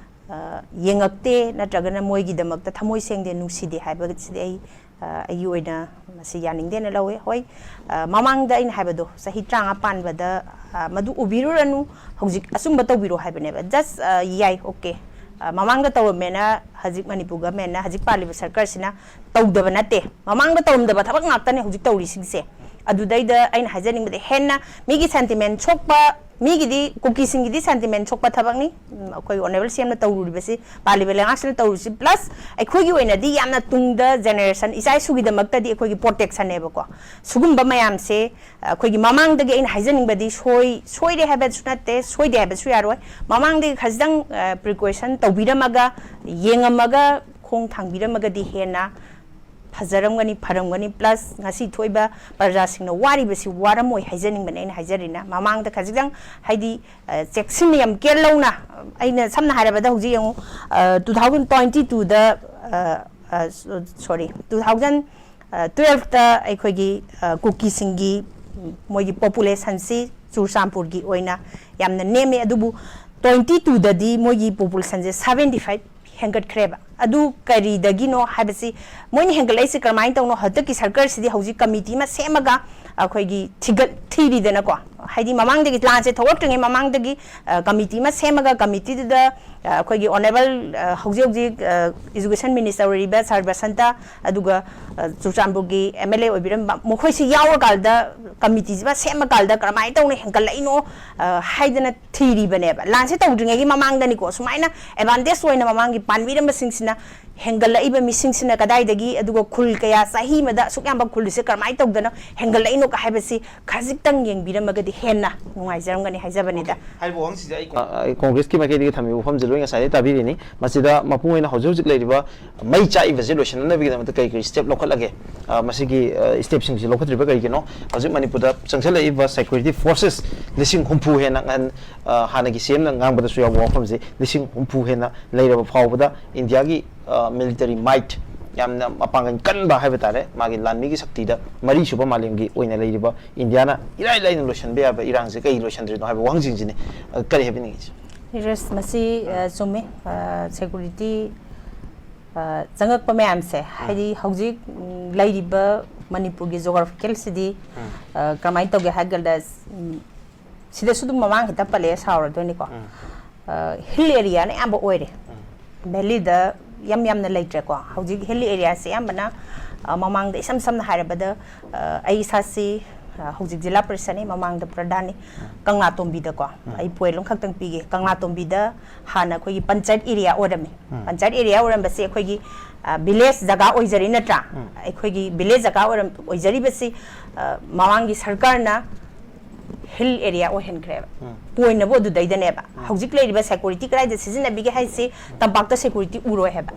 ꯑ, ꯌꯦꯡꯉꯛꯇꯦ, ꯅꯠꯇ꯭ꯔꯒꯅ ꯃꯣꯏꯒꯤꯗꯃꯛꯇ ꯊꯃꯣꯏ ꯁꯦꯡꯗꯦ, ꯅꯨꯡꯁꯤꯗꯦ ꯍꯥꯏꯕꯁꯤꯗꯤ ꯑꯩ, ꯑ, ꯑꯩꯒꯤ ꯑꯣꯏꯅ ꯃꯁꯤ ꯌꯥꯅꯤꯡꯗꯦꯅ ꯂꯧꯋꯦ꯫ ꯍꯣꯏ, ꯑ, ꯃꯃꯥꯡꯗ ꯑꯩꯅ ꯍꯥꯏꯕꯗꯣ, ꯆꯍꯤ ꯇꯔꯥꯃꯉꯥ ꯄꯥꯟꯕꯗ, ꯑ, ꯃꯗꯨ ꯎꯕꯤꯔꯨꯔꯅꯨ, ꯍꯧꯖꯤꯛ ꯑꯆꯨꯝꯕ ꯇꯧꯕꯤꯔꯣ ꯍꯥꯏꯕꯅꯦꯕ꯫ Just, ꯑ, ꯌꯥꯏ, okay꯫ ꯑ, ꯃꯃꯥꯡꯗ ꯇꯧꯔꯝꯃꯦꯅ ꯍꯧꯖꯤꯛ ꯃꯅꯤꯄꯨꯔ government ꯅ, ꯍꯧꯖꯤꯛ ꯄꯥꯜꯂꯤꯕ ꯁꯔꯀꯥꯔꯁꯤꯅ ꯇꯧꯗꯕ ꯅꯠꯇꯦ꯫ ꯃꯃꯥꯡꯗ ꯇꯧꯔꯝꯗꯕ ꯊꯕꯛ ꯉꯥꯛꯇꯅꯦ ꯍꯧꯖꯤꯛ ꯇꯧꯔꯤꯁꯤꯡꯁꯦ꯫ ꯑꯗꯨꯗꯩꯗ ꯑꯩꯅ ꯍꯥꯏꯖꯅꯤꯡꯕꯗꯤ, ꯍꯦꯟꯅ ꯃꯤꯒꯤ ꯁꯦꯟꯇꯤꯃꯦꯟ ꯁꯣꯛꯄ, ꯃꯤꯒꯤꯗꯤ, ꯀꯨꯀꯤꯁꯤꯡꯒꯤꯗꯤ ꯁꯦꯟꯇꯤꯃꯦꯟ ꯁꯣꯛꯄ ꯊꯕꯛꯅꯤ꯫ ꯎꯝ, ꯑꯩꯈꯣꯏꯒꯤ ꯑꯣꯅꯔꯦꯕꯜ ꯁꯤ ꯑꯦꯝꯅ ꯇꯧꯔꯨꯔꯤꯕꯁꯤ, ꯄꯥꯜꯂꯤꯕ ꯂꯩꯉꯥꯛꯁꯤꯅ ꯇꯧꯔꯤꯁꯤ, ꯄ꯭ꯂꯁ ꯑꯩꯈꯣꯏꯒꯤ ꯑꯣꯏꯅꯗꯤ ꯌꯥꯝꯅ ꯇꯨꯡꯗ ꯖꯦꯅꯦꯔꯦꯁꯟ, ꯏꯆꯥ ꯏꯁꯨꯒꯤꯗꯃꯛꯇꯗꯤ ꯑꯩꯈꯣꯏꯒꯤ ꯄ꯭ꯔꯣꯇꯦꯛꯁꯟꯅꯦꯕꯀꯣ꯫ ꯁꯤꯒꯨꯝꯕ ꯃꯌꯥꯝꯁꯦ ꯑꯩꯈꯣꯏꯒꯤ ꯃꯃꯥꯡꯗꯒꯤ, ꯑꯩꯅ ꯍꯥꯏꯖꯅꯤꯡꯕꯗꯤ, ꯁꯣꯏ-, ꯁꯣꯏꯔꯦ ꯍꯥꯏꯕꯁꯨ ꯅꯠꯇꯦ, ꯁꯣꯏꯗꯦ ꯍꯥꯏꯕꯁꯨ ꯌꯥꯔꯣꯏ꯫ ꯃꯃꯥꯡꯗꯒꯤ ꯈꯖꯤꯛꯇꯪ, ꯑ, ꯄ꯭ꯔꯤꯀꯣꯁꯟ ꯇꯧꯕꯤꯔꯝꯃꯒ, ꯌꯦꯡꯉꯝꯃꯒ, ꯈꯣꯡ ꯊꯥꯡꯕꯤꯔꯝꯃꯒꯗꯤ ꯍꯦꯟꯅ ꯐꯖꯔꯝꯒꯅꯤ, ꯐꯔꯝꯒꯅꯤ꯫ ꯄ꯭ꯂꯁ ꯉꯁꯤ ꯊꯣꯛꯏꯕ ꯄ꯭ꯔꯖꯥꯁꯤꯡꯅ ꯋꯥꯔꯤꯕꯁꯤ ꯋꯥꯔꯝꯃꯣꯏ ꯍꯥꯏꯖꯅꯤꯡꯕꯅꯦ꯫ ꯑꯩꯅ ꯍꯥꯏꯖꯔꯤꯅ ꯃꯃꯥꯡꯗ ꯈꯖꯤꯛꯇꯪ, ꯍꯥꯏꯗꯤ, ꯑ, ꯆꯦꯛꯁꯤꯟꯅ, ꯌꯥꯝ ꯀꯦꯌꯔ ꯂꯧꯅ, ꯑꯩꯅ ꯁꯝꯅ ꯍꯥꯏꯔꯕꯗ ꯍꯧꯖꯤꯛ ꯌꯦꯡꯉꯨ, ꯑ, ꯇꯨ ꯊꯥꯎꯖꯟ ꯇ꯭ꯋꯦꯟꯇꯤ ꯇꯨꯗ, ꯑ, ꯑ, ꯁꯣ-, ꯁꯣꯔꯤ, ꯇꯨ ꯊꯥꯎꯖꯟ, ꯑ, ꯇꯨꯋꯦꯜꯐꯇ ꯑꯩꯈꯣꯏꯒꯤ, ꯑ, ꯀꯨꯀꯤꯁꯤꯡꯒꯤ, ꯎꯝ, ꯃꯣꯏꯒꯤ ꯄꯣꯄꯨꯂꯦꯁꯟꯁꯤ ꯆꯨꯔꯆꯥꯟꯄꯨꯔꯒꯤ ꯑꯣꯏꯅ ꯌꯥꯝꯅ ꯅꯦꯝꯃꯦ, ꯑꯗꯨꯕꯨ ꯇ꯭ꯋꯦꯟꯇꯤ ꯇꯨꯗꯗꯤ ꯃꯣꯏꯒꯤ ꯄꯣꯄꯨꯂꯦꯁꯟꯁꯦ ꯁꯕꯦꯟꯇꯤ ꯐꯥꯏꯚ ꯍꯦꯟꯒꯠꯈ꯭ꯔꯦꯕ꯫ ꯑꯗꯨ ꯀꯔꯤꯗꯒꯤꯅꯣ ꯍꯥꯏꯕꯁꯤ, ꯃꯣꯏꯅ ꯍꯦꯟꯒꯠꯂꯛꯏꯁꯦ ꯀꯔꯝꯍꯥꯏꯅ ꯇꯧꯅꯣ? ꯍꯟꯗꯛꯀꯤ ꯁꯔꯀꯥꯔꯁꯤꯗꯤ ꯍꯧꯖꯤꯛ ꯀꯃꯤꯇꯤ ꯑꯃ ꯁꯦꯝꯃꯒ ꯑꯩꯈꯣꯏꯒꯤ ꯊꯤꯒꯠ-, ꯊꯤꯔꯤꯗꯅꯀꯣ꯫ ꯍꯥꯏꯗꯤ ꯃꯃꯥꯡꯗꯒꯤ, ꯂꯥꯟꯁꯦ ꯊꯣꯛꯂꯛꯇ꯭ꯔꯤꯉꯩ ꯃꯃꯥꯡꯗꯒꯤ, ꯑ, ꯀꯃꯤꯇꯤ ꯑꯃ ꯁꯦꯝꯃꯒ, ꯀꯃꯤꯇꯤꯗꯨꯗ, ꯑ, ꯑꯩꯈꯣꯏꯒꯤ ꯑꯣꯅꯔꯦꯕꯜ, ꯑ, ꯍꯧꯖꯤꯛ ꯍꯧꯖꯤꯛ, ꯑ, ꯏꯖꯨꯀꯦꯁꯟ ꯃꯤꯅꯤꯁꯇꯔ ꯑꯣꯏꯔꯤꯕ ꯁꯥꯔ ꯕꯁꯟꯇ, ꯑꯗꯨꯒ, ꯑ, ꯆꯨꯔꯆꯥꯟꯄꯨꯔꯒꯤ ꯑꯦꯝ ꯑꯦꯜ ꯑꯦ ꯑꯣꯏꯕꯤꯔꯝꯕ, ꯃꯈꯣꯏꯁꯤ ꯌꯥꯎꯔꯀꯥꯟꯗ, ꯀꯃꯤꯇꯤꯁꯤꯃ ꯁꯦꯝꯃꯀꯥꯟꯗ ꯀꯔꯝꯍꯥꯏꯅ ꯇꯧꯅ ꯍꯦꯟꯒꯠꯂꯛꯏꯅꯣ, ꯑ, ꯍꯥꯏꯗꯅ ꯊꯤꯔꯤꯕꯅꯦꯕ꯫ ꯂꯥꯟꯁꯦ ꯇꯧꯗ꯭ꯔꯤꯉꯩꯒꯤ ꯃꯃꯥꯡꯗꯅꯤꯀꯣ, ꯁꯨꯃꯥꯏꯅ ꯑꯦꯗꯚꯥꯟꯇꯦꯖ ꯑꯣꯏꯅ ꯃꯃꯥꯡꯒꯤ ꯄꯥꯟꯕꯤꯔꯝꯕꯁꯤꯡꯁꯤꯅ ꯍꯦꯟꯒꯠꯂꯛꯏꯕ ꯃꯤꯁꯤꯡꯁꯤꯅ ꯀꯗꯥꯏꯗꯒꯤ, ꯑꯗꯨꯒ ꯈꯨꯜ ꯀꯌꯥ, ꯆꯍꯤ ꯑꯃꯗ ꯑꯁꯨꯛ ꯌꯥꯝꯕ ꯈꯨꯜꯁꯦ ꯀꯔꯝꯍꯥꯏꯅ ꯇꯧꯗꯅ ꯍꯦꯟꯒꯠꯂꯛꯏꯅꯣ ꯍꯥꯏꯕꯁꯤ ꯈꯖꯤꯛꯇꯪ ꯌꯦꯡꯕꯤꯔꯝꯃꯒꯗꯤ ꯍꯦꯟꯅ ꯅꯨꯡꯉꯥꯏꯖꯔꯝꯒꯅꯤ ꯍꯥꯏꯖꯕꯅꯤꯗ꯫ ꯍꯥꯏꯔꯤꯕ ꯋꯥꯍꯪꯁꯤꯗ ꯑꯩ ꯑ, ꯑ, ꯀꯣꯡꯒ꯭ꯔꯦꯁꯀꯤ ꯃꯥꯏꯀꯩꯗꯒꯤ ꯊꯝꯃꯤꯕ ꯋꯥꯐꯝꯁꯦ ꯂꯣꯏ ꯉꯁꯥꯏꯗꯩ ꯇꯥꯕꯤꯔꯤꯅꯤ꯫ ꯃꯁꯤꯗ ꯃꯄꯨꯡ ꯑꯣꯏꯅ ꯍꯧꯖꯤꯛ ꯍꯧꯖꯤꯛ ꯂꯩꯔꯤꯕ ꯃꯩ ꯆꯥꯛꯏꯕꯁꯦ ꯂꯣꯏꯁꯤꯟꯅꯅꯕꯒꯤꯗꯃꯛꯇ ꯀꯔꯤ ꯀꯔꯤ ꯁ꯭ꯇꯦꯞ ꯂꯧꯈꯠꯂꯒꯦ? ꯑ, ꯃꯁꯤꯒꯤ, ꯑ, ꯁ꯭ꯇꯦꯞꯁꯤꯡꯁꯤ ꯂꯧꯈꯠꯇ꯭ꯔꯤꯕ ꯀꯔꯤꯒꯤꯅꯣ? ꯍꯧꯖꯤꯛ ꯃꯅꯤꯄꯨꯔꯗ ꯆꯪꯁꯤꯜꯂꯛꯏꯕ ꯁꯦꯀ꯭ꯌꯨꯔꯤꯇꯤ ꯐꯣꯔꯁꯦꯁ ꯂꯤꯁꯤꯡ ꯍꯨꯝꯐꯨ ꯍꯦꯟꯅ ꯉꯍꯥꯟ, ꯑ, ꯍꯥꯟꯅꯒꯤ ꯁꯤ ꯑꯦꯝꯅ ꯉꯥꯡꯕꯗꯁꯨ ꯌꯥꯎꯕ ꯋꯥꯐꯝꯁꯦ, ꯂꯤꯁꯤꯡ ꯍꯨꯝꯐꯨ ꯍꯦꯟꯅ ꯂꯩꯔꯕ ꯐꯥꯎꯕꯗ ꯏꯟꯗꯤꯌꯥꯒꯤ, ꯑ, ꯃꯤꯂꯤꯇꯔꯤ ꯃꯥꯏꯠ, ꯌꯥꯝꯅ ꯃꯄꯥꯡꯒꯜ ꯀꯟꯕ ꯍꯥꯏꯕ ꯇꯥꯔꯦ, ꯃꯥꯒꯤ ꯂꯥꯟꯃꯤꯒꯤ ꯁꯛꯇꯤꯗ ꯃꯔꯤꯁꯨꯕ ꯃꯥꯂꯦꯝꯒꯤ ꯑꯣꯏꯅ ꯂꯩꯔꯤꯕ ꯏꯟꯗꯤꯌꯥꯅ ꯏꯔꯥꯏ ꯂꯥꯏꯅ ꯂꯣꯏꯁꯤꯟꯕ ꯌꯥꯕ ꯏꯔꯥꯡꯁꯦ ꯀꯩ ꯂꯣꯏꯁꯤꯟꯗ꯭ꯔꯤꯅꯣ ꯍꯥꯏꯕ ꯋꯥꯍꯪꯁꯤꯡꯁꯤꯅꯤ꯫ ꯑ, ꯀꯔꯤ ꯍꯥꯏꯕꯤꯅꯤꯡꯉꯤ? ꯙꯤꯔꯖ, ꯃꯁꯤ, ꯑ, ꯆꯨꯝꯃꯤ꯫ ꯑ, ꯁꯦꯀ꯭ꯌꯨꯔꯤꯇꯤ, ꯑ, ꯆꯪꯉꯛꯄ ꯃꯌꯥꯝꯁꯦ, ꯎꯝ꯫ ꯍꯥꯏꯗꯤ ꯍꯧꯖꯤꯛ, ꯎꯝ, ꯂꯩꯔꯤꯕ ꯃꯅꯤꯄꯨꯔꯒꯤ ꯖꯣꯒ꯭ꯔꯥꯐꯤꯀꯦꯜꯁꯤꯗꯤ, ꯎꯝ꯫ ꯑ, ꯀꯔꯝꯍꯥꯏꯅ ꯇꯧꯒꯦ ꯍꯥꯏꯔ ꯀꯥꯟꯗ, ꯎꯝ, ꯁꯤꯗꯁꯨ ꯑꯗꯨꯝ ꯃꯃꯥꯡ ꯈꯤꯇꯪ ꯄꯜꯂꯛꯑꯦ, ꯁꯥꯎꯔꯗꯣꯏꯅꯤꯀꯣ꯫ ꯎꯝ꯫ ꯑ, ꯍꯤꯜ ꯑꯦꯔꯤꯌꯥꯅ ꯑꯌꯥꯝꯕ ꯑꯣꯏꯔꯦ꯫ ꯎꯝ꯫ ꯚꯦꯂꯤꯗ ꯌꯥꯝ ꯌꯥꯝꯅ ꯂꯩꯇ꯭ꯔꯦꯀꯣ꯫ ꯍꯧꯖꯤꯛ ꯍꯤꯜ ꯑꯦꯔꯤꯌꯥꯁꯦ ꯑꯌꯥꯝꯕꯅ, ꯑ, ꯃꯃꯥꯡꯗ ꯏꯁꯝ ꯁꯝꯅ ꯍꯥꯏꯔꯕꯗ, ꯑ, ꯑꯩ ꯏꯁꯥꯁꯤ, ꯑ, ꯍꯧꯖꯤꯛ ꯖꯤꯂꯥ ꯄꯔꯤꯁꯠꯅꯤ, ꯃꯃꯥꯡꯗ ꯄ꯭ꯔꯙꯥꯟꯅꯤ꯫ ꯀꯪꯂꯥꯇꯣꯝꯕꯤꯗꯀꯣ, ꯑꯩ ꯄꯣꯏꯟ ꯑꯃꯈꯛꯇꯪ ꯄꯤꯒꯦ꯫ ꯀꯪꯂꯥꯇꯣꯝꯕꯤꯗ ꯍꯥꯟꯅ ꯑꯩꯈꯣꯏꯒꯤ ꯄꯟꯆꯥꯌꯠ ꯑꯦꯔꯤꯌꯥ ꯑꯣꯏꯔꯝꯃꯤ꯫ ꯄꯟꯆꯥꯌꯠ ꯑꯦꯔꯤꯌꯥ ꯑꯣꯏꯔꯝꯕꯁꯦ ꯑꯩꯈꯣꯏꯒꯤ, ꯑ, ꯚꯤꯂꯦꯖ ꯖꯒꯥ ꯑꯣꯏꯖꯔꯤ ꯅꯠꯇ꯭ꯔꯥ? ꯑꯩꯈꯣꯏꯒꯤ ꯚꯤꯂꯦꯖ ꯖꯒꯥ ꯑꯣꯏꯔꯝ-, ꯑꯣꯏꯖꯔꯤꯕꯁꯤ, ꯑ, ꯃꯃꯥꯡꯒꯤ ꯁꯔꯀꯥꯔꯅ ꯍꯤꯜ ꯑꯦꯔꯤꯌꯥ ꯑꯣꯏꯍꯟꯈ꯭ꯔꯦꯕ꯫ ꯄꯣꯏꯟꯅꯕꯨ ꯑꯗꯨꯗꯩꯗꯅꯦꯕ꯫ ꯍꯧꯖꯤꯛ ꯂꯩꯔꯤꯕ ꯁꯦꯀꯨꯔꯤꯇꯤ ꯀꯗꯥꯏꯗ ꯁꯤꯖꯤꯟꯅꯕꯤꯒꯦ ꯍꯥꯏꯁꯤ ꯇꯝꯄꯥꯛꯇ ꯁꯦꯀꯨꯔꯤꯇꯤ ꯎꯔꯣꯏ ꯍꯥꯏꯕ꯫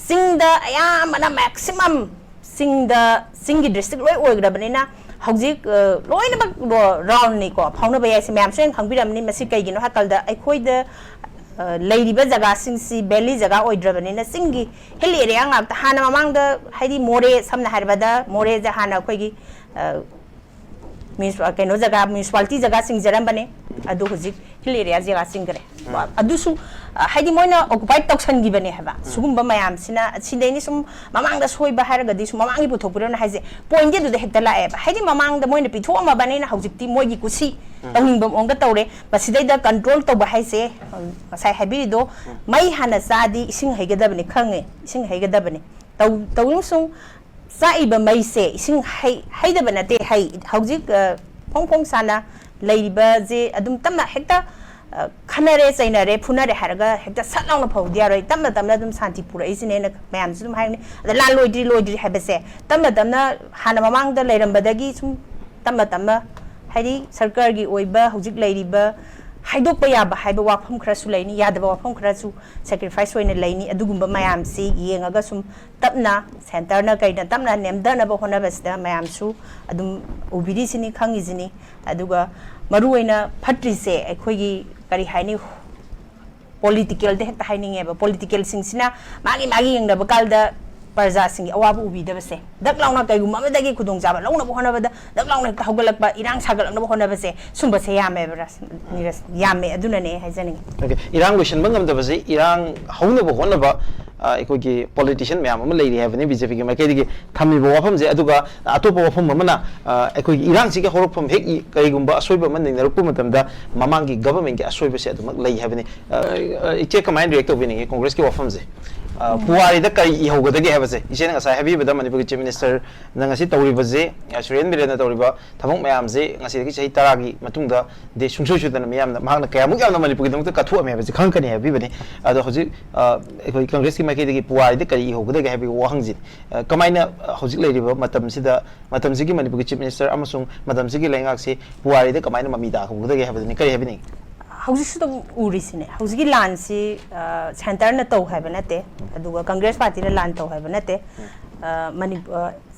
ꯆꯤꯡꯗ ꯑꯌꯥꯝꯕꯅ ꯃꯦꯛꯁꯤꯃꯝ ꯆꯤꯡꯗ, ꯆꯤꯡꯒꯤ ꯗꯤꯁꯇ꯭ꯔꯤꯛ ꯂꯣꯏ ꯑꯣꯏꯈ꯭ꯔꯕꯅꯤꯅ ꯍꯧꯖꯤꯛ, ꯑ, ꯂꯣꯏꯅꯃꯛ ꯔꯣ-, ꯔꯥꯎꯟꯅꯤꯀꯣ꯫ ꯐꯥꯎꯅꯕ ꯌꯥꯏꯁꯦ ꯃꯌꯥꯝꯁꯨ ꯍꯦꯟꯅ ꯈꯪꯕꯤꯔꯝꯃꯅꯤ꯫ ꯃꯁꯤ ꯀꯩꯒꯤꯅꯣ ꯍꯥꯏ ꯀꯥꯟꯗ ꯑꯩꯈꯣꯏꯗ, ꯑ, ꯂꯩꯔꯤꯕ ꯖꯒꯥꯁꯤꯡꯁꯤ ꯚꯦꯂꯤ ꯖꯒꯥ ꯑꯣꯏꯗ꯭ꯔꯕꯅꯤꯅ ꯆꯤꯡꯒꯤ ꯍꯤꯜ ꯑꯦꯔꯤꯌꯥ ꯉꯥꯛꯇ꯫ ꯍꯥꯟꯅ ꯃꯃꯥꯡꯗ ꯍꯥꯏꯗꯤ ꯃꯣꯔꯦ, ꯁꯝꯅ ꯍꯥꯏꯔꯕꯗ ꯃꯣꯔꯦꯁꯦ ꯍꯥꯟꯅ ꯑꯩꯈꯣꯏꯒꯤ, ꯑ, ꯃ꯭ꯌꯨꯅꯤꯁꯤꯄꯥ-, ꯀꯩꯅꯣ ꯖꯒꯥ, ꯃ꯭ꯌꯨꯅꯤꯁꯤꯄꯥꯂꯤꯇꯤ ꯖꯒꯥ ꯆꯤꯡꯖꯔꯝꯕꯅꯦ꯫ ꯑꯗꯨ ꯍꯧꯖꯤꯛ ꯍꯤꯜ ꯑꯦꯔꯤꯌꯥ ꯖꯒꯥ ꯆꯤꯡꯈ꯭ꯔꯦ꯫ ꯑꯗꯨꯁꯨ, ꯑ, ꯍꯥꯏꯗꯤ ꯃꯣꯏꯅ ꯑꯣꯀꯨꯄꯥꯏ ꯇꯧꯁꯟꯈꯤꯕꯅꯦ ꯍꯥꯏꯕ꯫ ꯁꯤꯒꯨꯝꯕ ꯃꯌꯥꯝꯁꯤꯅ, ꯁꯤꯗꯩꯅꯤ ꯁꯨꯝ ꯃꯃꯥꯡꯗ ꯁꯣꯏꯕ ꯍꯥꯏꯔꯒꯗꯤ ꯁꯨꯝ ꯃꯃꯥꯡꯒꯤ ꯄꯨꯊꯣꯛꯄꯤꯔꯣꯅ ꯍꯥꯏꯁꯦ, ꯄꯣꯏꯟꯗꯤ ꯑꯗꯨꯗ ꯍꯦꯛꯇ ꯂꯥꯛꯑꯦꯕ꯫ ꯍꯥꯏꯗꯤ ꯃꯃꯥꯡꯗ ꯃꯣꯏꯅ ꯄꯤꯊꯣꯛꯑꯝꯃꯕꯅꯤꯅ ꯍꯧꯖꯤꯛꯇꯤ ꯃꯣꯏꯒꯤ ꯀꯨꯁꯤ ꯇꯧꯅꯤꯡꯕ ꯃꯑꯣꯡꯗ ꯇꯧꯔꯦ꯫ ꯃꯁꯤꯗꯩꯗ ꯀꯟꯇ꯭ꯔꯣꯜ ꯇꯧꯕ ꯍꯥꯏꯁꯦ, ꯎꯝ, ꯉꯁꯥꯏ ꯍꯥꯏꯕꯤꯔꯤꯗꯣ, ꯃꯩ ꯍꯥꯟꯅ ꯆꯥꯗꯤ ꯏꯁꯤꯡ ꯍꯩꯒꯗꯕꯅꯤ ꯈꯪꯉꯦ, ꯏꯁꯤꯡ ꯍꯩꯒꯗꯕꯅꯤ꯫ ꯇꯧ-, ꯇꯧꯔꯤꯕꯁꯨ ꯆꯥꯛꯏꯕ ꯃꯩꯁꯦ ꯏꯁꯤꯡ ꯍꯩ-, ꯍꯩꯗꯕ ꯅꯠꯇꯦ, ꯍꯩ꯫ ꯍꯧꯖꯤꯛ, ꯑ, ꯐꯣꯡ ꯐꯣꯡ ꯁꯥꯅ ꯂꯩꯔꯤꯕꯁꯦ ꯑꯗꯨꯝ ꯇꯞꯅ ꯍꯦꯛꯇ, ꯑ, ꯈꯟꯅꯔꯦ, ꯆꯩꯅꯔꯦ, ꯐꯨꯅꯔꯦ ꯍꯥꯏꯔꯒ ꯍꯦꯛꯇ ꯁꯠ ꯂꯥꯎꯅ ꯐꯧꯗꯤ ꯌꯥꯔꯣꯏ꯫ ꯇꯞꯅ ꯇꯞꯅ ꯑꯗꯨꯝ ꯁꯥꯟꯇꯤ ꯄꯨꯔꯛꯏꯁꯤꯅꯦꯅ ꯃꯌꯥꯝꯁꯨ ꯑꯗꯨꯝ ꯍꯥꯏꯅꯤ꯫ ꯑꯗ ꯂꯥꯟ ꯂꯣꯏꯗ꯭ꯔꯤ, ꯂꯣꯏꯗ꯭ꯔꯤ ꯍꯥꯏꯕꯁꯦ ꯇꯞꯅ ꯇꯞꯅ ꯍꯥꯟꯅ ꯃꯃꯥꯡꯗ ꯂꯩꯔꯝꯕꯗꯒꯤ ꯁꯨꯝ ꯇꯞꯅ ꯇꯞꯅ, ꯍꯥꯏꯗꯤ ꯁꯔꯀꯥꯔꯒꯤ ꯑꯣꯏꯕ ꯍꯧꯖꯤꯛ ꯂꯩꯔꯤꯕ ꯍꯥꯏꯗꯣꯛꯄ ꯌꯥꯕ ꯍꯥꯏꯕ ꯋꯥꯐꯝ ꯈꯔꯁꯨ ꯂꯩꯅꯤ, ꯌꯥꯗꯕ ꯋꯥꯐꯝ ꯈꯔꯁꯨ ꯁꯦꯀ꯭ꯔꯤꯐꯥꯏꯁ ꯑꯣꯏꯅ ꯂꯩꯅꯤ꯫ ꯑꯗꯨꯒꯨꯝꯕ ꯃꯌꯥꯝꯁꯤ ꯌꯦꯡꯉꯒ ꯁꯨꯝ ꯇꯞꯅ ꯁꯦꯟꯇꯔꯅ ꯀꯩꯅ ꯇꯞꯅ ꯅꯦꯝꯊꯅꯕ ꯍꯣꯠꯅꯕꯁꯤꯗ ꯃꯌꯥꯝꯁꯨ ꯑꯗꯨꯝ ꯎꯕꯤꯔꯤꯁꯤꯅꯤ, ꯈꯪꯉꯤꯁꯤꯅꯤ꯫ ꯑꯗꯨꯒ ꯃꯔꯨꯑꯣꯏꯅ ꯐꯠꯇ꯭ꯔꯤꯁꯦ ꯑꯩꯈꯣꯏꯒꯤ ꯀꯔꯤ ꯍꯥꯏꯅꯤ, ꯄꯣꯂꯤꯇꯤꯀꯦꯜꯗ ꯍꯦꯛꯇ ꯍꯥꯏꯅꯤꯡꯉꯦꯕ꯫ ꯄꯣꯂꯤꯇꯤꯀꯦꯜꯁꯤꯡꯁꯤꯅ ꯃꯥꯒꯤ ꯃꯥꯒꯤ ꯌꯦꯡꯅꯕ ꯀꯥꯟꯗ ꯄ꯭ꯔꯖꯥꯁꯤꯡꯒꯤ ꯑꯋꯥꯕ ꯎꯕꯤꯗꯕꯁꯦ, ꯗꯛ ꯂꯥꯎꯅ ꯀꯩꯒꯨꯝꯕ ꯑꯃꯗꯒꯤ ꯈꯨꯗꯣꯡꯆꯥꯕ ꯂꯧꯅꯕ ꯍꯣꯠꯅꯕꯗ ꯗꯛ ꯂꯥꯎꯅ ꯍꯦꯛꯇ ꯍꯧꯒꯠꯂꯛꯄ, ꯏꯔꯥꯡ ꯁꯥꯒꯠꯂꯛꯅꯕ ꯍꯣꯠꯅꯕꯁꯦ, ꯁꯨꯝꯕꯁꯦ ꯌꯥꯝꯃꯦꯕ ꯔꯥꯁ-, ꯅꯤꯔꯖ, ꯌꯥꯝꯃꯦ꯫ ꯑꯗꯨꯅꯅꯦ ꯑꯩ ꯍꯥꯏꯖꯅꯤꯡꯉꯤ꯫ ꯑꯣꯀꯦ, ꯏꯔꯥꯡ ꯂꯣꯏꯁꯤꯟꯕ ꯉꯝꯗꯕꯁꯤ ꯏꯔꯥꯡ ꯍꯧꯅꯕ ꯍꯣꯠꯅꯕ, ꯑ, ꯑꯩꯈꯣꯏꯒꯤ ꯄꯣꯂꯤꯇꯤꯁꯤꯌꯟ ꯃꯌꯥꯝ ꯑꯃ ꯂꯩꯔꯤ ꯍꯥꯏꯕꯅꯤ ꯕꯤ ꯖꯦ ꯄꯤꯒꯤ ꯃꯥꯏꯀꯩꯗꯒꯤ ꯊꯝꯃꯤꯕ ꯋꯥꯐꯝꯁꯦ꯫ ꯑꯗꯨꯒ ꯑꯇꯣꯞꯄ ꯋꯥꯐꯝ ꯑꯃꯅ, ꯑ, ꯑꯩꯈꯣꯏꯒꯤ ꯏꯔꯥꯡꯁꯤꯒꯤ ꯍꯧꯔꯛꯐꯝ ꯍꯦꯛ ꯏ-, ꯀꯔꯤꯒꯨꯝꯕ ꯑꯁꯣꯏꯕ ꯑꯃ ꯅꯩꯅꯔꯛꯄ ꯃꯇꯝꯗ ꯃꯃꯥꯡꯒꯤ ꯒꯚꯔꯟꯃꯦꯟꯒꯤ ꯑꯁꯣꯏꯕꯁꯦ ꯑꯗꯨꯃꯛ ꯂꯩ ꯍꯥꯏꯕꯅꯤ꯫ ꯑ, ꯑ, ꯏꯆꯦ ꯀꯃꯥꯏꯅ ꯔꯤꯌꯦꯛ ꯇꯧꯕꯤꯅꯤꯡꯉꯤ ꯀꯣꯡꯒ꯭ꯔꯦꯁꯀꯤ ꯋꯥꯐꯝꯁꯦ? ꯑ, ꯎꯝ꯫ ꯄꯨꯋꯥꯔꯤꯗ ꯀꯔꯤ ꯏꯍꯧꯒꯗꯒꯦ ꯍꯥꯏꯕꯁꯦ, ꯏꯆꯦꯅ ꯉꯁꯥꯏ ꯍꯥꯏꯕꯤꯕꯗ ꯃꯅꯤꯄꯨꯔꯒꯤ Chief Ministerꯅ ꯉꯁꯤ ꯇꯧꯔꯤꯕꯁꯦ, ꯑ, ꯁꯨꯔꯦꯟ ꯕꯤꯔꯦꯟꯅ ꯇꯧꯔꯤꯕ ꯊꯕꯛ ꯃꯌꯥꯝꯁꯦ ꯉꯁꯤꯗꯒꯤ ꯆꯍꯤ ꯇꯔꯥꯒꯤ ꯃꯇꯨꯡꯗꯗꯤ ꯁꯨꯡꯁꯣꯏ ꯁꯣꯏꯗꯅ ꯃꯤꯌꯥꯝꯅ, ꯃꯍꯥꯛꯅ ꯀꯌꯥꯃꯨꯛ ꯌꯥꯝꯅ ꯃꯅꯤꯄꯨꯔꯒꯤꯗꯃꯛꯇ ꯀꯠꯊꯣꯛꯑꯝꯃꯦ ꯍꯥꯏꯕꯁꯦ ꯈꯪꯉꯛꯀꯅꯤ ꯍꯥꯏꯕꯤꯕꯅꯤ꯫ ꯑꯗꯣ ꯍꯧꯖꯤꯛ, ꯑ, ꯑꯩꯈꯣꯏ ꯀꯪꯒ꯭ꯔꯦꯁꯀꯤ ꯃꯥꯏꯀꯩꯗꯒꯤ ꯄꯨꯋꯥꯔꯤꯗ ꯀꯔꯤ ꯏꯍꯧꯒꯗꯒꯦ ꯍꯥꯏꯕꯒꯤ ꯋꯥꯍꯪꯁꯤ, ꯑ, ꯀꯃꯥꯏꯅ, ꯑ, ꯍꯧꯖꯤꯛ ꯂꯩꯔꯤꯕ ꯃꯇꯝꯁꯤꯗ, ꯃꯇꯝꯁꯤꯒꯤ ꯃꯅꯤꯄꯨꯔꯒꯤ Chief Minister ꯑꯃꯁꯨꯡ ꯃꯇꯝꯁꯤꯒꯤ ꯂꯩꯉꯥꯛꯁꯤ ꯄꯨꯋꯥꯔꯤꯗ ꯀꯃꯥꯏꯅ ꯃꯃꯤ ꯇꯥꯍꯧꯒꯗꯒꯦ ꯍꯥꯏꯕꯗꯨꯅꯤ꯫ ꯀꯔꯤ ꯍꯥꯏꯕꯤꯅꯤꯡꯉꯤ? ꯍꯧꯖꯤꯛꯁꯨ ꯑꯗꯨꯝ ꯎꯔꯤꯁꯤꯅꯦ꯫ ꯍꯧꯖꯤꯛꯀꯤ ꯂꯥꯟꯁꯤ, ꯑ, centreꯅ ꯇꯧ ꯍꯥꯏꯕ ꯅꯠꯇꯦ, ꯑꯗꯨꯒ ꯀꯪꯒ꯭ꯔꯦꯁ ꯄꯥꯔꯇꯤꯅ ꯂꯥꯟ ꯇꯧ ꯍꯥꯏꯕ ꯅꯠꯇꯦ, ꯑ, ꯃꯅꯤ-, ꯑ,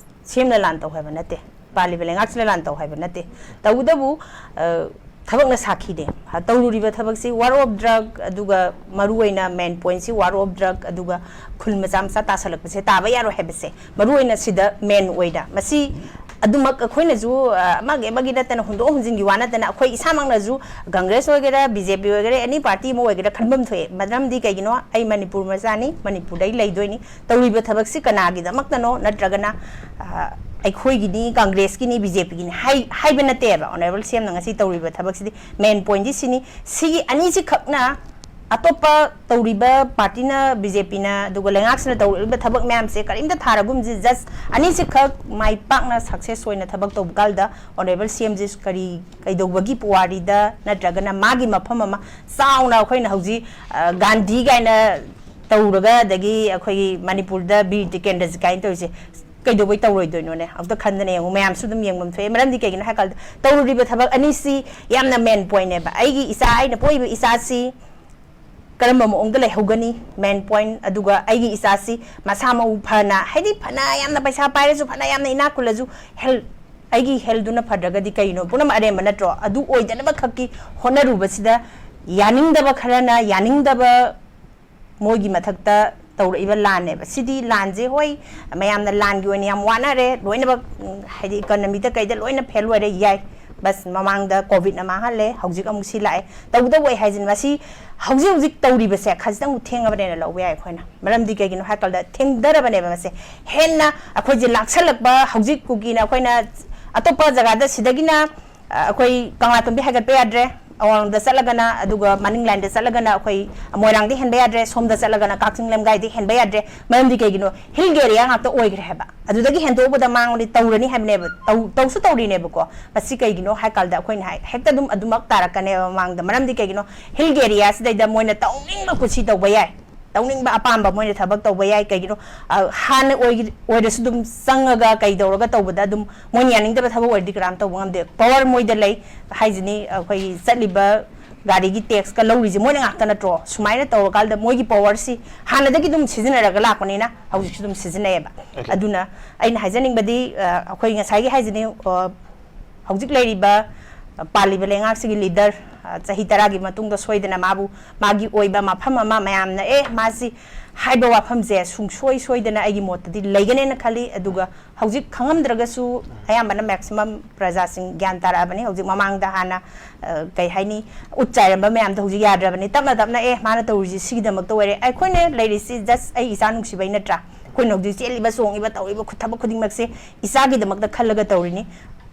CMꯅ ꯂꯥꯟ ꯇꯧ ꯍꯥꯏꯕ ꯅꯠꯇꯦ, ꯄꯥꯜꯂꯤꯕ ꯂꯩꯉꯥꯛꯁꯤꯅ ꯂꯥꯟ ꯇꯧ ꯍꯥꯏꯕ ꯅꯠꯇꯦ꯫ ꯇꯧꯕꯇꯕꯨ, ꯑ, ꯊꯕꯛꯅ ꯁꯥꯈꯤꯅꯦ꯫ ꯍ-, ꯇꯧꯔꯨꯔꯤꯕ ꯊꯕꯛꯁꯤ war of drug, ꯑꯗꯨꯒ ꯃꯔꯨꯑꯣꯏꯅ main pointꯁꯤ war of drug, ꯑꯗꯨꯒ ꯈꯨꯜ ꯃꯆꯥ ꯃꯆꯥ ꯇꯥꯁꯜꯂꯛꯄꯁꯦ ꯇꯥꯕ ꯌꯥꯔꯣꯏ ꯍꯥꯏꯕꯁꯦ ꯃꯔꯨꯑꯣꯏꯅ ꯁꯤꯗ main ꯑꯣꯏꯅ꯫ ꯃꯁꯤ ꯑꯗꯨꯃꯛ ꯑꯩꯈꯣꯏꯅꯁꯨ, ꯑ, ꯑꯃꯒꯤ ꯑꯃꯒꯤ ꯅꯠꯇꯅ, ꯍꯨꯟꯗꯣꯛ ꯍꯨꯟꯖꯤꯟꯒꯤ ꯋꯥ ꯅꯠꯇꯅ, ꯑꯩꯈꯣꯏ ꯏꯁꯥꯃꯛꯅꯁꯨ ꯀꯪꯒ꯭ꯔꯦꯁ ꯑꯣꯏꯒꯦꯔꯥ, BJP ꯑꯣꯏꯒꯦꯔꯥ, any party ꯑꯃ ꯑꯣꯏꯒꯦꯔꯥ, ꯈꯟꯐꯝ ꯊꯣꯛꯑꯦ꯫ ꯃꯔꯝꯗꯤ ꯀꯩꯒꯤꯅꯣ? ꯑꯩ ꯃꯅꯤꯄꯨꯔ ꯃꯆꯥꯅꯤ, ꯃꯅꯤꯄꯨꯔꯗ ꯑꯩ ꯂꯩꯗꯣꯏꯅꯤ꯫ ꯇꯧꯔꯤꯕ ꯊꯕꯛꯁꯤ ꯀꯅꯥꯒꯤꯗꯃꯛꯇꯅꯣ, ꯅꯠꯇ꯭ꯔꯒꯅ, ꯑ, ꯑꯩꯈꯣꯏꯒꯤꯅꯤ, ꯀꯪꯒ꯭ꯔꯦꯁꯀꯤꯅꯤ, BJPꯒꯤꯅꯤ ꯍꯥꯏ-, ꯍꯥꯏꯕ ꯅꯠꯇꯦꯕ꯫ Honourable CMꯅ ꯉꯁꯤ ꯇꯧꯔꯤꯕ ꯊꯕꯛꯁꯤꯗꯤ main pointꯗꯤ ꯁꯤꯅꯤ꯫ ꯁꯤꯒꯤ ꯑꯅꯤꯁꯤꯈꯛꯅ ꯑꯇꯣꯞꯄ ꯇꯧꯔꯤꯕ partyꯅ, BJPꯅ, ꯑꯗꯨꯒ ꯂꯩꯉꯥꯛꯁꯤꯅ ꯇꯧꯔꯤꯕ ꯊꯕꯛ ꯃꯌꯥꯝꯁꯦ ꯀꯔꯤꯝꯇ ꯊꯥꯔꯒꯨꯝꯁꯤ, just ꯑꯅꯤꯁꯤꯈꯛ ꯃꯥꯏ ꯄꯥꯛꯅ success ꯑꯣꯏꯅ ꯊꯕꯛ ꯇꯧꯕ ꯀꯥꯟꯗ Honourable CMꯁꯤ ꯀꯔꯤ, ꯀꯩꯗꯧꯕꯒꯤ ꯄꯨꯋꯥꯔꯤꯗ ꯅꯠꯇ꯭ꯔꯒꯅ ꯃꯥꯒꯤ ꯃꯐꯝ ꯑꯃ ꯆꯥꯎꯅ ꯑꯩꯈꯣꯏꯅ ꯍꯧꯖꯤꯛ, ꯑ, ꯒꯥꯟꯙꯤ ꯀꯥꯏꯅ ꯇꯧꯔꯒ, ꯑꯗꯒꯤ ꯑꯩꯈꯣꯏꯒꯤ ꯃꯅꯤꯄꯨꯔꯗ ꯕꯤꯔ ꯇꯤꯀꯦꯟꯗ꯭ꯔꯖꯤꯠ ꯀꯥꯏꯅ ꯇꯧꯔꯤꯁꯦ ꯀꯩꯗꯧꯕꯩ ꯇꯧꯔꯣꯏꯗꯣꯏꯅꯣꯅꯦ? ꯑꯝꯇ ꯈꯟꯗꯅ ꯌꯦꯡꯉꯨ, ꯃꯌꯥꯝꯁꯨ ꯑꯗꯨꯝ ꯌꯦꯡꯐꯝ ꯊꯣꯛꯑꯦ꯫ ꯃꯔꯝꯗꯤ ꯀꯩꯒꯤꯅꯣ ꯍꯥꯏ ꯀꯥꯟꯗ ꯇꯧꯔꯨꯔꯤꯕ ꯊꯕꯛ ꯑꯅꯤꯁꯤ ꯌꯥꯝꯅ main pointꯅꯦꯕ꯫ ꯑꯩꯒꯤ ꯏꯆꯥ, ꯑꯩꯅ ꯄꯣꯛꯏꯕ ꯏꯆꯥꯁꯤ ꯀꯔꯝꯕ ꯃꯑꯣꯡꯗ ꯂꯩꯍꯧꯒꯅꯤ, main point, ꯑꯗꯨꯒ ꯑꯩꯒꯤ ꯏꯆꯥꯁꯤ ꯃꯁꯥ ꯃꯎ ꯐꯅ, ꯍꯥꯏꯗꯤ ꯐꯅ ꯌꯥꯝꯅ ꯄꯩꯁꯥ ꯄꯥꯏꯔꯁꯨ, ꯐꯅ ꯌꯥꯝꯅ ꯏꯅꯥꯛ ꯈꯨꯜꯂꯁꯨ, health, ꯑꯩꯒꯤ healthꯗꯨꯅ ꯐꯗ꯭ꯔꯒꯗꯤ ꯀꯩꯅꯣ? ꯄꯨꯝꯅꯃꯛ ꯑꯔꯦꯝꯕ ꯅꯠꯇ꯭ꯔꯣ? ꯑꯗꯨ ꯑꯣꯏꯗꯅꯕ ꯈꯛꯀꯤ ꯍꯣꯠꯅꯔꯨꯕꯁꯤꯗ ꯌꯥꯅꯤꯡꯗꯕ ꯈꯔꯅ ꯌꯥꯅꯤꯡꯗꯕ ꯃꯣꯏꯒꯤ ꯃꯊꯛꯇ ꯇꯧꯔꯛꯏꯕ ꯂꯥꯟꯅꯦꯕ꯫ ꯁꯤꯗꯤ ꯂꯥꯟꯁꯦ, ꯍꯣꯏ, ꯃꯌꯥꯝꯅ ꯂꯥꯟꯒꯤ ꯑꯣꯏꯅ ꯌꯥꯝ ꯋꯥꯅꯔꯦ, ꯂꯣꯏꯅꯃꯛ, ꯎꯝ, ꯍꯥꯏꯗꯤ economyꯗ ꯀꯩꯗ ꯂꯣꯏꯅ fail ꯑꯣꯏꯔꯦ, ꯌꯥꯏ꯫ ꯕꯁ, ꯃꯃꯥꯡꯗ COVIDꯅ ꯃꯥꯡꯍꯜꯂꯦ, ꯍꯧꯖꯤꯛ ꯑꯃꯨꯛ ꯁꯤ ꯂꯥꯛꯑꯦ꯫ ꯇꯧꯕꯇꯕꯨ ꯑꯩ ꯍꯥꯏꯁꯤꯅꯤ, ꯃꯁꯤ ꯍꯧꯖꯤꯛ ꯍꯧꯖꯤꯛ ꯇꯧꯔꯤꯕꯁꯦ ꯈꯖꯤꯛꯇꯪ ꯊꯦꯡꯉꯕꯅꯦꯅ ꯂꯧꯕ ꯌꯥꯏ ꯑꯩꯈꯣꯏꯅ꯫ ꯃꯔꯝꯗꯤ ꯀꯩꯒꯤꯅꯣ ꯍꯥꯏ ꯀꯥꯟꯗ ꯊꯦꯡꯊꯔꯕꯅꯦꯕ ꯃꯁꯦ꯫ ꯍꯦꯟꯅ ꯑꯩꯈꯣꯏꯁꯦ ꯂꯥꯛꯁꯜꯂꯛꯄ, ꯍꯧꯖꯤꯛ ꯀꯨꯀꯤꯅ ꯑꯩꯈꯣꯏꯅ ꯑꯇꯣꯞꯄ ꯖꯒꯥꯗ ꯁꯤꯗꯒꯤꯅ, ꯑ, ꯑꯩꯈꯣꯏ ꯀꯪꯂꯥꯇꯣꯝꯕꯤ ꯍꯥꯏꯒꯠꯄ ꯌꯥꯗ꯭ꯔꯦ, ꯑꯋꯥꯡꯂꯣꯝꯗ ꯆꯠꯂꯒꯅ, ꯑꯗꯨꯒ ꯃꯅꯤꯡ ꯂꯥꯏꯟꯗ ꯆꯠꯂꯒꯅ ꯑꯩꯈꯣꯏ ꯃꯣꯏꯔꯥꯡꯗꯤ ꯍꯦꯟꯕ ꯌꯥꯗ꯭ꯔꯦ, ꯁꯣꯝꯗ ꯆꯠꯂꯒꯅ ꯀꯛꯆꯤꯡ ꯂꯝꯈꯥꯏꯗꯤ ꯍꯦꯟꯕ ꯌꯥꯗ꯭ꯔꯦ꯫ ꯃꯔꯝꯗꯤ ꯀꯩꯒꯤꯅꯣ? ꯍꯤꯜ ꯑꯦꯔꯤꯌꯥ ꯉꯥꯛꯇ ꯑꯣꯏꯈ꯭ꯔꯦ ꯍꯥꯏꯕ꯫ ꯑꯗꯨꯗꯒꯤ ꯍꯦꯟꯗꯣꯛꯎꯕꯗ ꯃꯥꯡꯂꯣꯝꯗꯤ ꯇꯧꯔꯅꯤ ꯍꯥꯏꯕꯅꯦꯕ꯫ ꯇꯧ-, ꯇꯧꯁꯨ ꯇꯧꯔꯤꯅꯦꯕꯀꯣ꯫ ꯃꯁꯤ ꯀꯩꯒꯤꯅꯣ ꯍꯥꯏ ꯀꯥꯟꯗ ꯑꯩꯈꯣꯏꯅ ꯍꯥꯏ, ꯍꯦꯛꯇ ꯑꯗꯨꯝ ꯑꯗꯨꯃꯛ ꯇꯥꯔꯛꯀꯅꯦꯕ ꯃꯃꯥꯡꯗ꯫ ꯃꯔꯝꯗꯤ ꯀꯩꯒꯤꯅꯣ? ꯍꯤꯜ ꯑꯦꯔꯤꯌꯥꯁꯤꯗꯩꯗ ꯃꯣꯏꯅ ꯇꯧꯅꯤꯡꯕ ꯀꯨꯁꯤ ꯇꯧꯕ ꯌꯥꯏ, ꯇꯧꯅꯤꯡꯕ ꯑꯄꯥꯝꯕ ꯃꯣꯏꯅ ꯊꯕꯛ ꯇꯧꯕ ꯌꯥꯏ꯫ ꯀꯩꯒꯤꯅꯣ? ꯑ, ꯍꯥꯟꯅ ꯑꯣꯏꯒꯤ-, ꯑꯣꯏꯔꯁꯨ ꯑꯗꯨꯝ ꯆꯪꯉꯒ ꯀꯩ ꯇꯧꯔꯒ ꯇꯧꯕꯗ ꯑꯗꯨꯝ ꯃꯣꯏꯅ ꯌꯥꯅꯤꯡꯗꯕ ꯊꯕꯛ ꯑꯣꯏꯔꯗꯤ ꯀꯅꯥꯝ ꯇꯧꯕ ꯉꯝꯗꯦ꯫ ꯄꯋꯥꯔ ꯃꯣꯏꯗ ꯂꯩ ꯍꯥꯏꯁꯤꯅꯤ꯫ ꯑꯩꯈꯣꯏꯒꯤ ꯆꯠꯂꯤꯕ ꯒꯥꯔꯤꯒꯤ ꯇꯦꯛꯁꯀ ꯂꯧꯔꯤꯁꯦ ꯃꯣꯏꯅ ꯉꯥꯛꯇ ꯅꯠꯇ꯭ꯔꯣ? ꯁꯨꯃꯥꯏꯅ ꯇꯧꯔꯀꯥꯟꯗ ꯃꯣꯏꯒꯤ ꯄꯋꯥꯔꯁꯤ ꯍꯥꯟꯅꯗꯒꯤ ꯑꯗꯨꯝ ꯁꯤꯖꯤꯟꯅꯔꯒ ꯂꯥꯛꯄꯅꯤꯅ ꯍꯧꯖꯤꯛꯁꯨ ꯑꯗꯨꯝ ꯁꯤꯖꯤꯟꯅꯩꯌꯦꯕ꯫ Okay. ꯑꯗꯨꯅ ꯑꯩꯅ ꯍꯥꯏꯖꯅꯤꯡꯕꯗꯤ, ꯑ, ꯑꯩꯈꯣꯏ ꯉꯁꯥꯏꯒꯤ ꯍꯥꯏꯁꯤꯅꯤ, ꯑ, ꯍꯧꯖꯤꯛ ꯂꯩꯔꯤꯕ, ꯑ, ꯄꯥꯜꯂꯤꯕ ꯂꯩꯉꯥꯛꯁꯤꯒꯤ ꯂꯤꯗꯔ, ꯑ, ꯆꯍꯤ ꯇꯔꯥꯒꯤ ꯃꯇꯨꯡꯗ ꯁꯣꯏꯗꯅ ꯃꯥꯕꯨ ꯃꯥꯒꯤ ꯑꯣꯏꯕ ꯃꯐꯝ ꯑꯃ ꯃꯌꯥꯝꯅ, "ꯑꯦ, ꯃꯥꯁꯤ" ꯍꯥꯏꯕ ꯋꯥꯐꯝꯁꯦ ꯁꯨꯡꯁꯣꯏ ꯁꯣꯏꯗꯅ ꯑꯩꯒꯤ ꯃꯣꯠꯇꯗꯤ ꯂꯩꯒꯅꯦꯅ ꯈꯜꯂꯤ꯫ ꯑꯗꯨꯒ ꯍꯧꯖꯤꯛ ꯈꯪꯉꯝꯗ꯭ꯔꯒꯁꯨ ꯑꯌꯥꯝꯕꯅ ꯃꯦꯛꯁꯤꯃꯝ ꯄ꯭ꯔꯖꯥꯁꯤꯡ ꯒ꯭ꯌꯥꯟ ꯇꯥꯔꯛꯑꯕꯅꯤ꯫ ꯍꯧꯖꯤꯛ ꯃꯃꯥꯡꯗ ꯍꯥꯟꯅ, ꯑ, ꯀꯩ ꯍꯥꯏꯅꯤ, ꯎꯠ ꯆꯥꯏꯔꯝꯕ ꯃꯌꯥꯝꯗꯣ ꯍꯧꯖꯤꯛ ꯌꯥꯗ꯭ꯔꯕꯅꯤ꯫ ꯇꯞꯅ ꯇꯞꯅ, "ꯑꯦ, ꯃꯥꯅ ꯇꯧꯔꯤꯁꯤ ꯁꯤꯒꯤꯗꯃꯛꯇ ꯑꯣꯏꯔꯦ"꯫ ꯑꯩꯈꯣꯏꯅ ꯂꯩꯔꯤꯁꯤ just ꯑꯩ ꯏꯆꯥ ꯅꯨꯡꯁꯤꯕꯩ ꯅꯠꯇ꯭ꯔꯥ? ꯑꯩꯈꯣꯏꯅ ꯍꯧꯖꯤꯛ ꯆꯦꯜꯂꯤꯕ, ꯆꯣꯡꯉꯤꯕ, ꯇꯧꯔꯤꯕ ꯈꯨ-, ꯊꯕꯛ ꯈꯨꯗꯤꯡꯃꯛꯁꯦ ꯏꯆꯥꯒꯤꯗꯃꯛꯇ ꯈꯜꯂꯒ ꯇꯧꯔꯤꯅꯤ꯫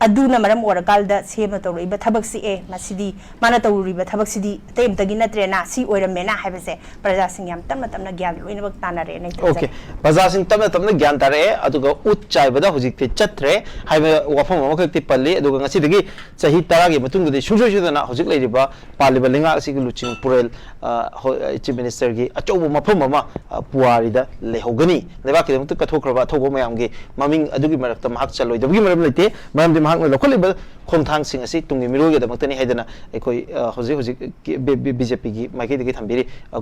ꯑꯗꯨꯅ ꯃꯔꯝ ꯑꯣꯏꯔꯀꯥꯟꯗ ꯁꯦꯝꯃ ꯇꯧꯔꯛꯏꯕ ꯊꯕꯛꯁꯤ, "ꯑꯦ, ꯃꯁꯤꯗꯤ ꯃꯥꯅ ꯇꯧꯔꯨꯔꯤꯕ ꯊꯕꯛꯁꯤꯗꯤ ꯑꯇꯩ ꯑꯃꯇꯒꯤ ꯅꯠꯇ꯭ꯔꯦꯅ, ꯁꯤ ꯑꯣꯏꯔꯝꯃꯦꯅ" ꯍꯥꯏꯕꯁꯦ ꯄ꯭ꯔꯖꯥꯁꯤꯡ ꯌꯥꯝ ꯇꯞꯅ ꯇꯞꯅ ꯒ꯭ꯌꯥꯟ ꯂꯣꯏꯅꯃꯛ ꯇꯥꯅꯔꯦꯅ ꯑꯩ ꯊꯝꯖꯒꯦ꯫ Okay. ꯄ꯭ꯔꯖꯥꯁꯤꯡ ꯇꯞꯅ ꯇꯞꯅ ꯒ꯭ꯌꯥꯟ ꯇꯥꯔꯛꯑꯦ, ꯑꯗꯨꯒ ꯎꯠ ꯆꯥꯏꯕꯗ ꯍꯧꯖꯤꯛꯇꯤ ꯆꯠꯇ꯭ꯔꯦ ꯍꯥꯏꯕ ꯋꯥꯐꯝ ꯑꯃꯈꯛꯇꯤ ꯄꯜꯂꯤ꯫ ꯑꯗꯨꯒ ꯉꯁꯤꯗꯒꯤ ꯆꯍꯤ ꯇꯔꯥꯒꯤ ꯃꯇꯨꯡꯗꯗꯤ ꯁꯨꯡꯁꯣꯏ ꯁꯣꯏꯗꯅ ꯍꯧꯖꯤꯛ ꯂꯩꯔꯤꯕ ꯄꯥꯜꯂꯤꯕ ꯂꯩꯉꯥꯛ ꯑꯁꯤꯒꯤ ꯂꯨꯆꯤꯡ ꯄꯨꯔꯦꯜ, ꯑ, ꯍꯣ-, ꯑ, Chief Minister ꯒꯤ ꯑꯆꯧꯕ ꯃꯐꯝ ꯑꯃ, ꯑ, ꯄꯨꯋꯥꯔꯤꯗ ꯂꯩꯍꯧꯒꯅꯤ꯫ ꯂꯩꯕꯥꯛꯀꯤꯗꯃꯛꯇ ꯀꯠꯊꯣꯛꯈ꯭ꯔꯕ ꯑꯊꯧꯕ ꯃꯌꯥꯝꯒꯤ ꯃꯃꯤꯡ ꯑꯗꯨꯒꯤ ꯃꯔꯛꯇ ꯃꯍꯥꯛ ꯆꯜꯂꯣꯏꯗꯕꯒꯤ ꯃꯔꯝ ꯂꯩꯇꯦ꯫ ꯃꯔꯝꯗꯤ ꯃꯍꯥꯛꯅ ꯂꯧꯈꯠꯂꯤꯕ ꯈꯣꯡꯊꯥꯡꯁꯤꯡ ꯑꯁꯤ ꯇꯨꯡꯒꯤ ꯃꯤꯔꯣꯜꯒꯤꯗꯃꯛꯇꯅꯤ ꯍꯥꯏꯗꯅ ꯑꯩꯈꯣꯏ, ꯑ, ꯍꯧꯖꯤꯛ ꯍꯧꯖꯤꯛ ꯕꯤ-, ꯕꯤ-, ꯕꯤ ꯖꯦ ꯄꯤꯒꯤ ꯃꯥꯏꯀꯩꯗꯒꯤ ꯊꯝꯕꯤꯔꯤ꯫ ꯑ,